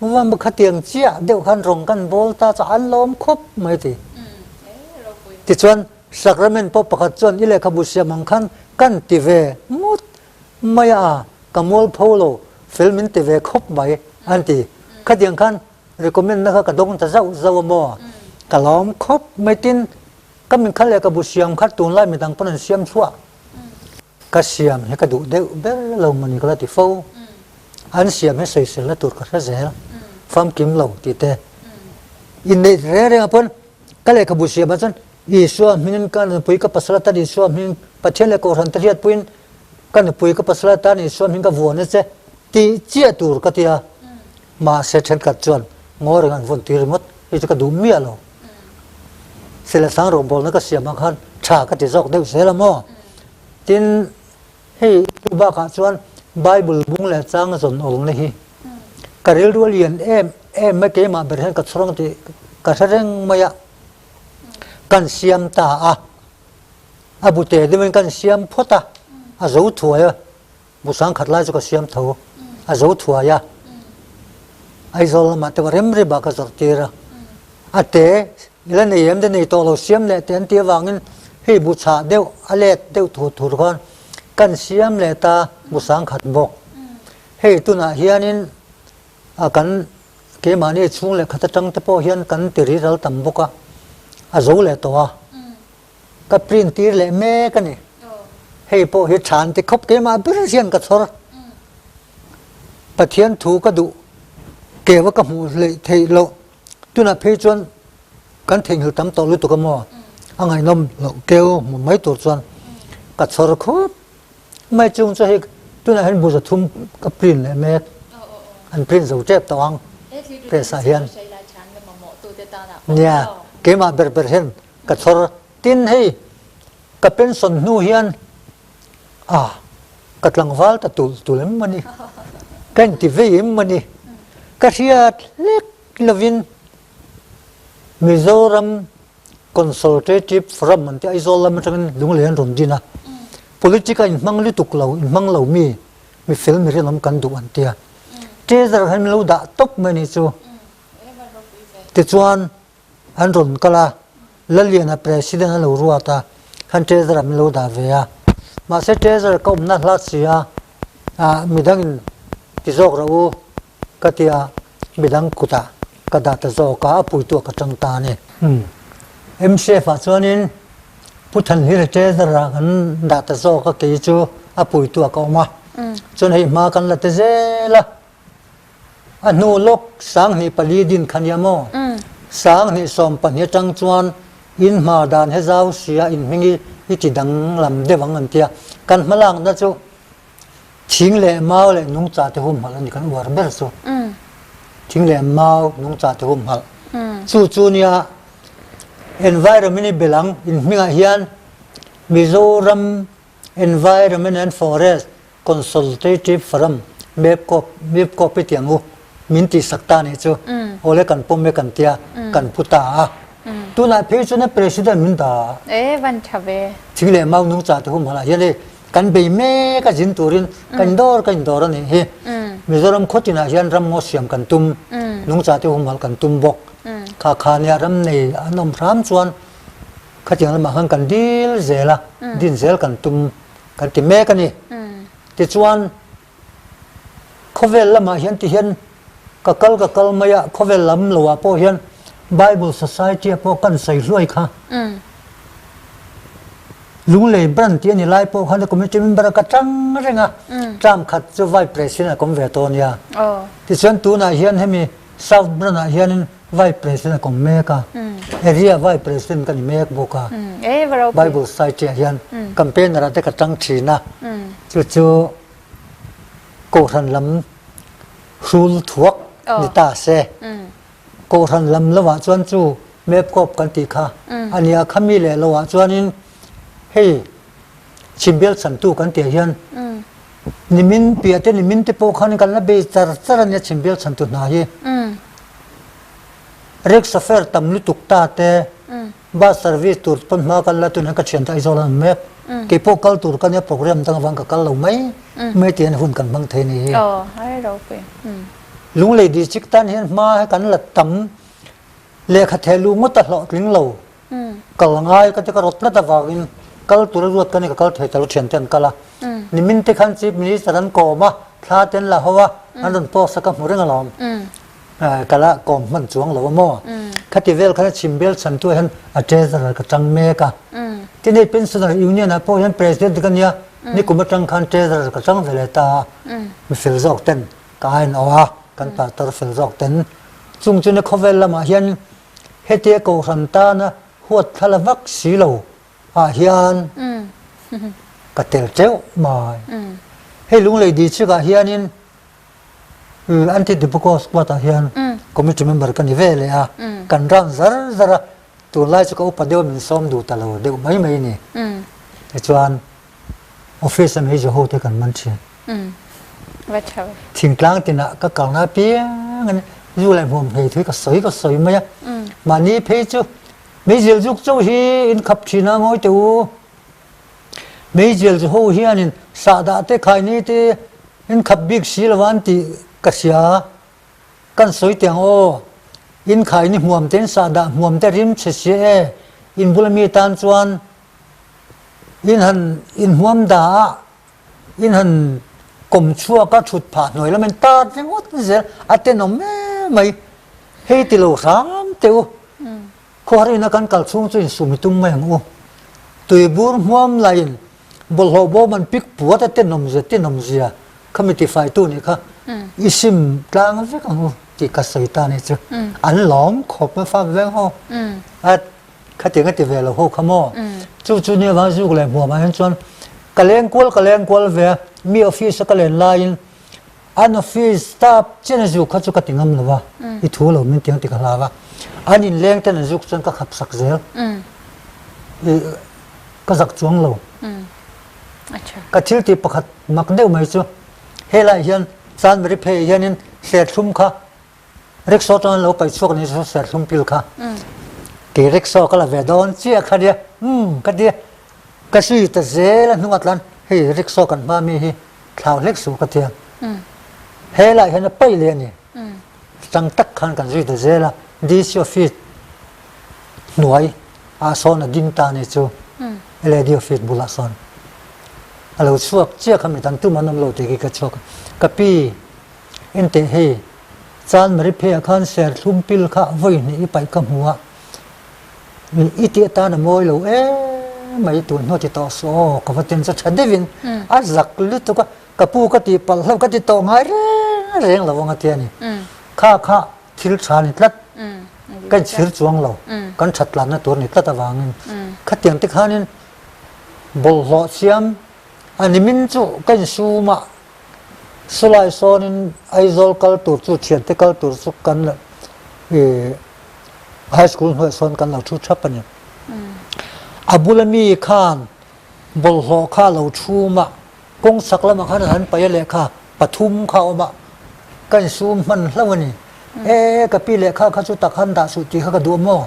vang a, khatiang chiah deuh khan rawng kan bawl ta chu an lawm khawp mai ti. Tichuan Sacrament pawh pakhat chuan i lehkhabu siam ang khan kan ti ve ngawt mai a, ka mualpho lo fel min ti ve khawp mai an ti. Khatiang khan recommend na kha ka dawng ta zauh zauh a maw? Ka lawm khawp mai tin ka min kha leh ka bu siam kha tunlai midang pawn an siam chhuah ka siam hi ka duh deuh ber lo mawni ka la ti fo. An siam hi sawiselna tur ka hre zel famkim lo tih te inneih reng reng ah pawn ka lehkhabu siam ah chuan Isua hmingin ka nupui ka pasal atan Isua hmingin Pathian leh Kohhran te hriatpuiin ka nupui ka pasal atan Isua hming ka vuan a che tih chiah tur ka ti a. Mahse thenkhat chuan ngaw reng an vawn tir ringawt hi chu ka duh miah lo. Silesang rawngbawlna ka siam ah khan tha ka ti zawk deuh zel a maw? Tin, hei chu bakah chuan Bible bung leh chang zawn awlna hi ka rilru a lian em em mai keimah ber hian ka chhawrang tih ka hre reng mai a, kan siam ta a, a bu te deuhin kan siam phawt a, a zo thuai a. Bu sangkhat lai chu ka siam tho, a zo thuai a, Aizawl lamah te rem rem ah ka zawrh tir a, a te i la nei em te nei tawh lo siam leh teh an tih avangin hei bu chhah deuh a let deuh thur thur khan kan siam leh ta bu sangkhat bawk. Hei tunah hianin a kan keimahni chhung leh khat atang te pawh hian kan ti ri ral tam bawk a, a zo leh tawh a. Ka print tir leh mek a ni. Hei pawh hi than ti khawp keimah ber hian ka chhawr. Pathian thu ka duh keu a ka hmuh hleih theih loh. Tunah phei chuan kan theihnghilh tam tawh lutuk a maw? A ngaihnawm loh keu hmu mai tur chuan ka chhawr khawp mai chung chu hei tunah hian bu zathum ka print leh mek. An print zo tep tawh ang press ah hian. Nia, keimah ber ber hian Ka chhawr tin hei ka pension hnu hian ah ka tlangval ta tul tul em a ni, ka inti vei em a ni. Ka hriat hlek lovin Mizoram Consultative Forum an tih Aizawl lam atangin Lunglei an rawn din a, politic a inhmang lutuk lo, inhmang lo mi, mi fel mi rinawm kan duh an tia. Treasurer hian min lo dah tawp mai a nih chu. Tichuan An rawn kal a, Laliana President a lo ruat a, khan Treasurer min lo dah ve a. Mahse Treasurer ka awmna hlat si a, ah midangin ti zawk rawh u ka ti a, midang kutah ka dah ta zawk a, a puituah ka tang ta a ni. MCF ah chuanin Pu Thanhlira Treasurer ah kan dah ta zawk a, kei chu a puituah ka awm a. Chuan hei hma kan la ti zel a. A hnu lawk 2004 din kha nia maw? 2012 atang chuan in hma dan he zau sia in hming hi i ti danglam deuh ang an tia. Kan hmalakna chu thing leh mau leh nungcha te humhalh a ni kan uar ber chu. Thing leh mau nungcha te humhalh. Chu chu nia environment i belh ang in hmingah hian Mizoram Environment and Forest Consultative Forum, MEPCOP, MEPCOP i tiang u, min tihsak ta nih chu, awle kan pawm e kan tia, kan pu ta a. Tunah phei chuan President min dah a. E, van tha ve. Thing leh mau nungcha te humhalh ah hian hei kan bei mek a zin turin kan dawr kan indawr a nih hi. Mizoram khawtinah hian ram ngaw siam kan tum, nungcha te humhalh kan tum bawk. Kha kha nia ram nei an awm hram chuan khatiang lamah khan kan dil zel a, din zel kan tum. Kan ti mek a ni. Tichuan, khawvel lamah hian ti hian ka kal ka kal mai a, khawvel lam loah pawh hian Bible Society ah pawh kan sawi hluai kha. Lunglei brand tih a ni lai pawh khan committee member a ka tang reng a, term khat chu vice president a kawm ve tawh a nia. Tichuan tunah hian hemi South brand ah hianin Vice President a kawm mek a, Area Vice President ka ni mek bawk a. Bible Society ah hian campaigner ah te ka tang thin a, chu chu Kohhran lam hrul thuak ni ta se. Kohhran lam lovah chuan chu Mapcorp kan tih kha a nia, khami leh lovah chuanin hei Chhimbial chhantu kan tih ah hian nimin piah te nimin te pawh khan kan la bei char char a nia chhimbial chhantu hna hi. Rickshaw fare tam lutuk ta te. Bus service tur pawn hma kal la tunah ka thiante Aizawl an awm mek. Keipawh kal tur ka nia program dang avang ka kal lo mai mai tiin hun kan hmang thei ni hi. Lunglei district tan hian hma hi kan la tam lehkha theh luh ngawt a hlawhtling lo. Kal ngai ka ti ka rawt tlat avangin kal tura ruat ka ni ka kal thei ta lo thiante an kal a. Nimin te khan Chief Minister an kawm a, thla te an la ho a, an rawn post a ka hmu reng alawm. Ka la kawm hman chuang lo a maw? Khati vel khan a chim bel chhantu ah hian a treasurer ka chang mek a. Tin hei Pensioner Union ah pawh hian President ka nia, nikum atang khan treasurer ka chang ve leh ta a, mi fel zawk ten ka ain awh a, kan pastor fel zawk ten. Chung chu ni khawvel lamah hian hetia kohhran tana huat thla la vak si lo ah hian ka tel teuh mai. Hei Lunglei District ah hianin Anti-Tobacco Squad ah hian committee member ka ni ve leh a, kan round zar zar a, tunlai chu ka upa deuh a min sawm duh ta lo deuh mai mai a ni. Tichuan office a meizu ho te kan man thin. Thingtlang tinah ka kalna apiangin zu leh hmuam hmei thui ka sawi ka sawi mai a, mahni phei chu meizial zuk chauh hi in khap thin a ngawi teh u. Meizial chu ho hianin sahdah te khaini te in khap bik si lo an tih ka hria. Kan sawi teh ang aw, in khaini hmuam te in sahdah hmuam te rim chhe sia e, in bula mi tan chuan in han in hmuam dah a, in han kawm chhuak a thut phah hnuai lam in tat ringawt zel a tenawm em mai. Hei ti lo hram teh u. Khuahar ina kan kal chhung chu insum i tum mai ang u. Tuibur hmuam laiin bawlhhlawh bawm an pik puat a tenawmzia tenawmzia kha mi tifaitu nih kha i sim tlang vek ang u tih ka sawi ta nih chu. An lawm khawp a fap veng ho. A khatiang a ti ve lo ho kha maw. Chu chu nia vang zuk leh hmuam ah hian chuan ka leng kual ka leng kual ve a, mi office a ka len laiin An office staff chian a zuk kha chu ka ti ngam lo va, i thu lo min tiang ti ka hlau a. An inleng ten an zuk chuan ka khap sak zel. I ka zak chuang lo. Ka thil tih pakhat mak deuh mai chu helaiah hian Chanmari pheiah hianin serthlum kha Rickshaw chuan an lo paih chhuak ni chu serthlum pil kha. Kei rickshaw ka la ve dawn chiah kha nia, umm ka tia. Ka zui ta zel a hnungah tlan hei rickshaw kan hma mi hi thlau hlek suh ka tia. Helaiah hian a paih leh a ni. Chang tak khan kan zui ta zel a, DC office hnuai ah sawn a ding ta ni chu LAD office bulah sawn a lo chhuak chiah kha mi dang tum an awm lo tih khi ka chhuak a. Ka pi Enteh hei, Chanmari pheiah khan serthlum pil kha vawi hnih i paih ka hmu a, i tih atan a mawi lo em mai tun hnu ti tawh suh aw, ka va ten chu tha deuhin a zak lutuk a, ka pu ka tih palh hlauh ka ti tawh ngai reng reng lo ang a ti a ni. Kha kha thil tha ni tlat, ka inchhir chuang lo, kan that tlanna tur ni tlat avangin khatiang te khanin bawlhhlawh siam a nimin chu ka insum a, Sulai sawnin Aizawl kal tur chu thiante kal tur chu kan i high school hnuaiah sawn kan lo thu thap a ni. A bula mi khan bawlhhlawh kha a lo thum a, kawng chhak lamah khan a han paih a lehkha pathum kha a awm a, ka insum hman hlauh a ni. E ka pi lehkha kha chu tak han dah suh tih kha ka duh a maw?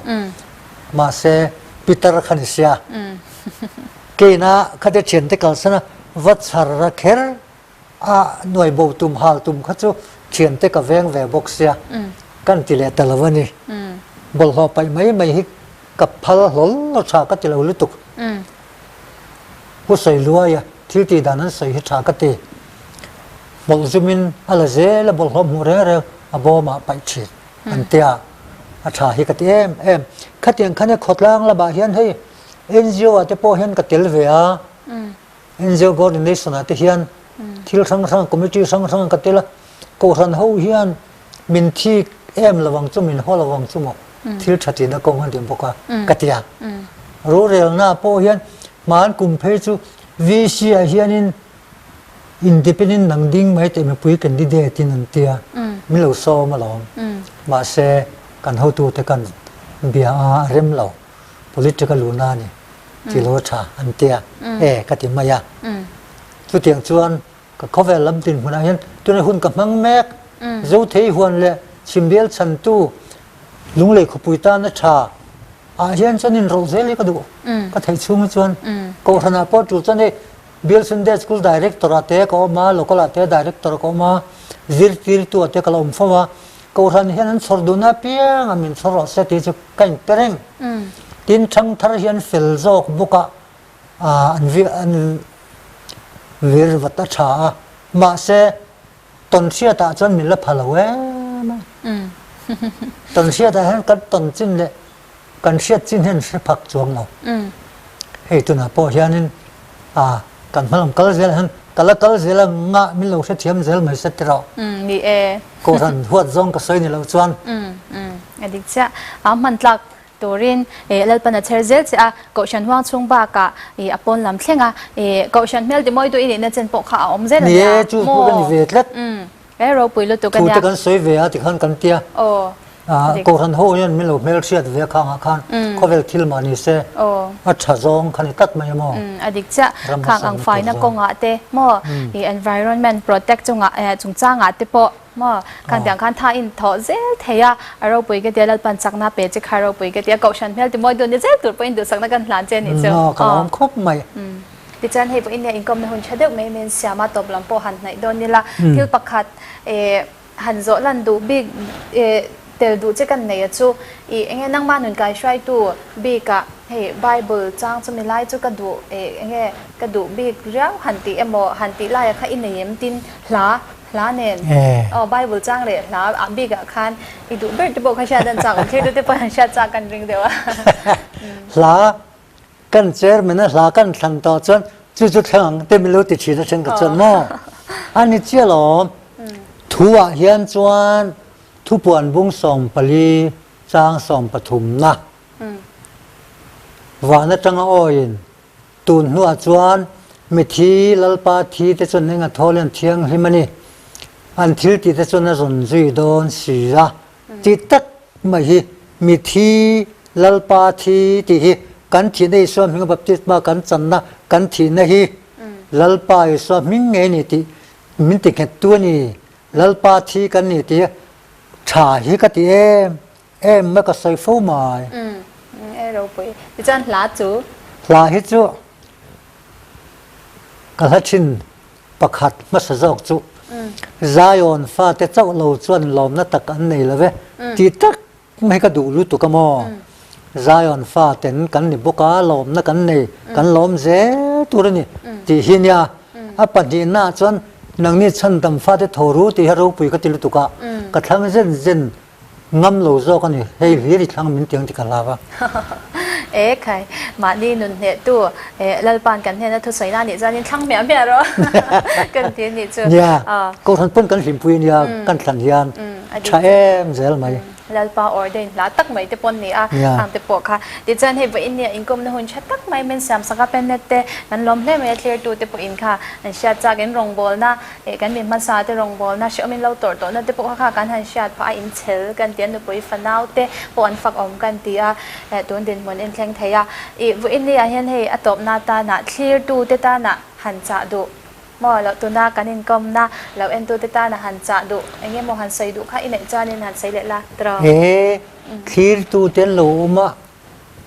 Mahse Peter kha ni sia. Keina khate thiante kalsan a va chhar ra kher a nuai bo tum hal tum kha chu thiante ka veng ve bawk sia kan ti leh ta lo a ni. Bawlhhlawh paih mai mai hi ka phal hlawl lo tha ka ti lo lutuk. Pu Sawiluaia thil tih dan an sawi hi tha ka ti. Bawlh zumin a la zel a bawlhhlawh hmuh reng reng a bawmah paih thin an tia a tha hi ka ti em em. Khatiang khan he khawtlang lamah hian hei NGO ah te pawh hian ka tel ve a, NGO coordination ah te hian thil hrang hrang committee hrang hrang ka tel a, Kohhran ho hian min thik em lo ang chu min haw lo ang chu maw thil tha tihna kawng an ti bawk a ka ti a. Rorelna pawh hian hmaan kum phei chu VC ah hianin independent nang ding mai teh mipui candidate in an tia min lo sawm alawm mahse kan hotute kan bia a a rem lo. Political luhna a ni tih lo a tha an tia e ka ti mai a. Chutiang chuan ka khawvel lam dinhmunah hian tunah hun ka hmang mek. Zothei huan leh Chhimbial chhantu Lunglei khawpui tana tha. Ah hian chuan in rawlh zel hi ka duh. Ka theih chhung hi chuan Kohhran ah pawh tul chuan hei Bial Sunday School Director ah te ka awm a, Local ah te Director ka awm a, zirtirtu ah te ka la awm fo a. Kohhran hian an chhawr duhna apiang a min chhawr rawh se tih chu ka in pe reng. Tin thangthar hian fel zawk bawk a an an vir vat a tha a. Mahse Tawnhriat ah chuan min la pha lo em a. Tawnhriat ah hian kan tawn chin leh kan hriat chin hian hre phak chuang lo. Hei tunah pawh hianin a kan hmalam kal zel hian ka la kal zel a ngah min lo hrethiam zel mai se tiraw. Ni e. Kohhran huat zawng ka sawi ni lo chuan. A dik chiah. A hman tlak Turin Lalpan a chher zel che a, Kohhran huang chhung bakah a pawn lam thleng a, Kohhran hmel timawi duh i nihna chen pawh kha a awm zel a nia. Ni e, chu pawh ka ni ve tlat. E ropui lutuk a nia. Thu te kan sawi ve a tikhan kan tia. Kohhran ho hian min lo hmel hriat ve a khangah khan khawvel thil mah ni se a tha zawng kha ni tlat mai a maw. A dik chiah. Khang ang faina kawngah te maw environment protect chungah chungchangah te pawh Maw? Khan tiang khan tha in thawh zel thei a, a ropui ka tia Lalpan chakna pe che kha ropui ka tia Kohhran hmel ti mawi dun ni zel tur pawhin duhsakna kan hlan che nih chu. Aw ka lawm khawp mai. Tichuan hei pawhin nia inkawmna hun tha deuh mai mai an siam a, tawp lam pawh han hnaih dawn ila. Thil pakhat eh han zawh lan duh bik eh tel duh che kan nei a chu ih enge nangmah nun kai hruaitu bikah hei Bible chang chumi lai chu ka duh eh enge ka duh bik riau han tih emaw han tih laia kha i nei em tin hla Hla nen aw Bible chang leh hla ah bik ah khan i duh ber te pawh kha hriat an chak awm thei te pawh an hriat chak kan ring deuh a. Hla kan chairman a hla kan thlan tawh chuan chu chu thleng ang te min lo ti thin a then ka chuan maw a ni chiah lo thu ah hian chuan thupuan bung 14 chang 13 na van atanga awiin Tun hnuah chuan mithi Lalpa thi te chuan eng a thaw lian thianghlim a ni. An thil tih te chuan a rawn zui dawn si a. Tih tak mai hi mithi Lalpa thi tih hi kan thihna Isua hminga baptisma kan channa kan thihna hi Lalpa Isua hming ngei a ni tih min ti nghettu a ni. Lalpa thi kan ni tih tha hi ka ti em. Em mai ka sawi fo mai. Umm e ropui. Tichuan hla chu? Hla hi chu ka hla thin pakhat hmasa zawk chu Zion fate chauh lo chuan lawmna tak an nei lo ve tih tak mai ka duh lutuk a maw. Zion faten kan ni bawk a lawmna kan nei kan lawm zel tur a ni tih hi nia. A pahnihnaah chuan nangni chhandam fate tho ru tih hi ropui ka ti lutuk a ka thlang zen zen Ngam lo zawk a ni, hei hlir i thlang min tiang ti ka hlau a. E khai, mahni nun hnehtu Lalpa'n kan hnena thusawi na nih chuanin thlang hmiah hmiah rawh kan ti a nih chu. Nia, Kohhran pawn kan hlimpui a nia, kan thlan hian tha em zel mai. Lalpa ordain hla tak mai te pawn ni a, khang te pawh kha. Tichuan hei vawiin nia inkawmna hun tha tak mai min siam sak a, Pennet te kan lawm hle mai a, thlirtu te pawhin kha an hriat chak in rawngbawlna Eh kan mi hmasa te rawngbawlna hrehawm in lo tawrh tawhna te pawh kha kha kan han hriat phah a, in chhel kan ti a, nupui fanau te pawh an fak awm kan ti a, eh tun dinhmun in thleng thei a. Ih vawiin ni ah hian hei a tawpna tanah thlirtu te tanah han chah duh maw loh tuna kan inkawmna lo entu te tanah han chah duh eng emaw han sawi duh kha i neih chuanin han sawi leh la tiraw. He thlirtu te an lo awm a,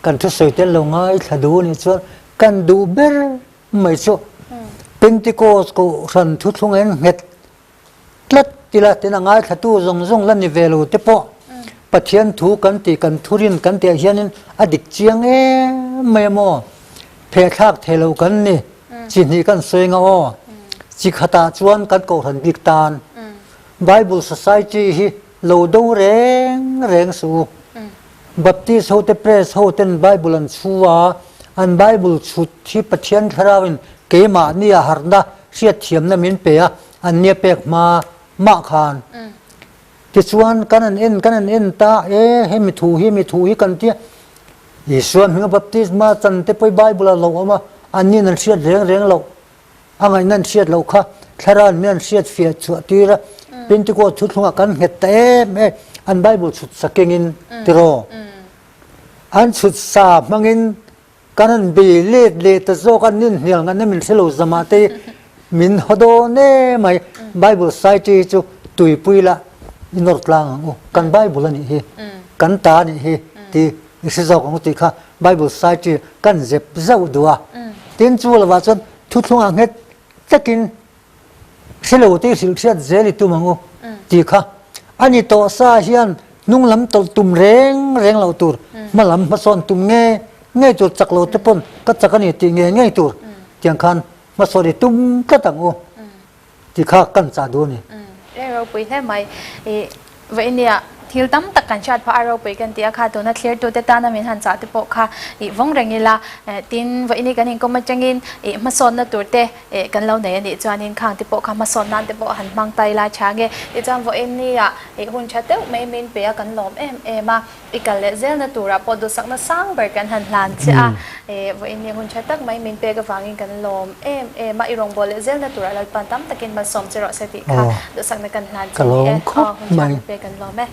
kan thusawi te an lo ngaithla duh anih chuan kan duh ber Mai chu Pentecost kohhran thuthlung en nghet tlat ila tin a ngaithlatu zawng zawng la ni ve lo te pawh Pathian thu kan tih kan thurin kan tih ah hianin a dik chiang em mai a maw? Phehthlak thei lo kan ni chi hnih kan sawi nga aw. Chi khatah chuan kan kohhran bik tan Bible Society hi lo do reng reng suh u. Baptist hote Press hoten Bible an chhu a, an Bible chhut hi Pathian Thlarauin keimahni a harhna hriatthiamna min pe a, an nia pek hma mah khan. Tichuan kan an en kan an en ta, e hemi thu hi hemi thu hi kan tia, Isua hminga baptisma chan te pawh Bible ah lo awm a, anni'n an hriat reng reng loh. A ngaihna an hriat loh kha Thlarau min an hriat fiah chhuah tir a, Pentecost thuthlungah kan nghet ta em em, an Bible chhut sa kengin tiraw? An chhut sa hmangin kan han bei let leh ta zawk a, nin hnial ngan a min hre lo zamah te hi min haw dawn em mai. Bible Society hi chu tuipui la i nawr tlang ang u, kan Bible a nih hi, kan ta a nih hi ti. i hre zawk ang u tih kha Bible Society kan zep zauh duh a. Tin, chu lovah chuan thuthlungah nghet takin hre lo te hrilh hriat zel i tum ang u tih kha a ni tawh sa hian hnung lam tawlh tum reng reng loh tur, hma lam hmasawn tum nge ngei tur, chak lo te pawn ka chak a ni tih nge ngei tur tiang khan hmasawn i tum tlat ang u tih kha kan chah duh a ni. E ropui hle mai. I vawinia thil tam tak kan hriat phah a ropui kan ti a kha tuna thlirtute tana min han chah te pawh kha i vawng reng ila tin vawiini kan inkawm atangin i hmasawnna tur te kan lo nei a nih chuanin khang te pawh kha hmasawn nan te pawh han hmang ta ila tha nge tichuan vawinia i hun tha deuh mai min pe a kan lawm em em a. I kal leh zelna turah pawh duhsakna sang ber kan han hlan che a, vawiin hun tha tak mai min pek avangin kan lawm em em a, i rawngbâwl leh zelna turah Lalpan tam takin malsawm che rawh se tih kha duhsakna kan hlan che ni e, aw hun tha min pek kan lawm e.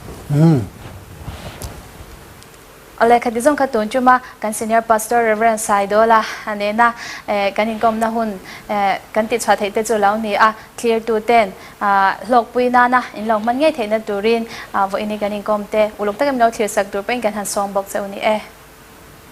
Awle khati zawng kha tun chuma kan Senior Pastor Rev. Saidawla nena kan inkawmna hun kan tihchhuah theih te chu lo ni a, thlirtu ten Hlawkpui nana in lo hman ngei theihna turin vawiin hi kan inkawm te uluk takin min lo thlir sak tur pawhin kan han sawm bawk che u ni e.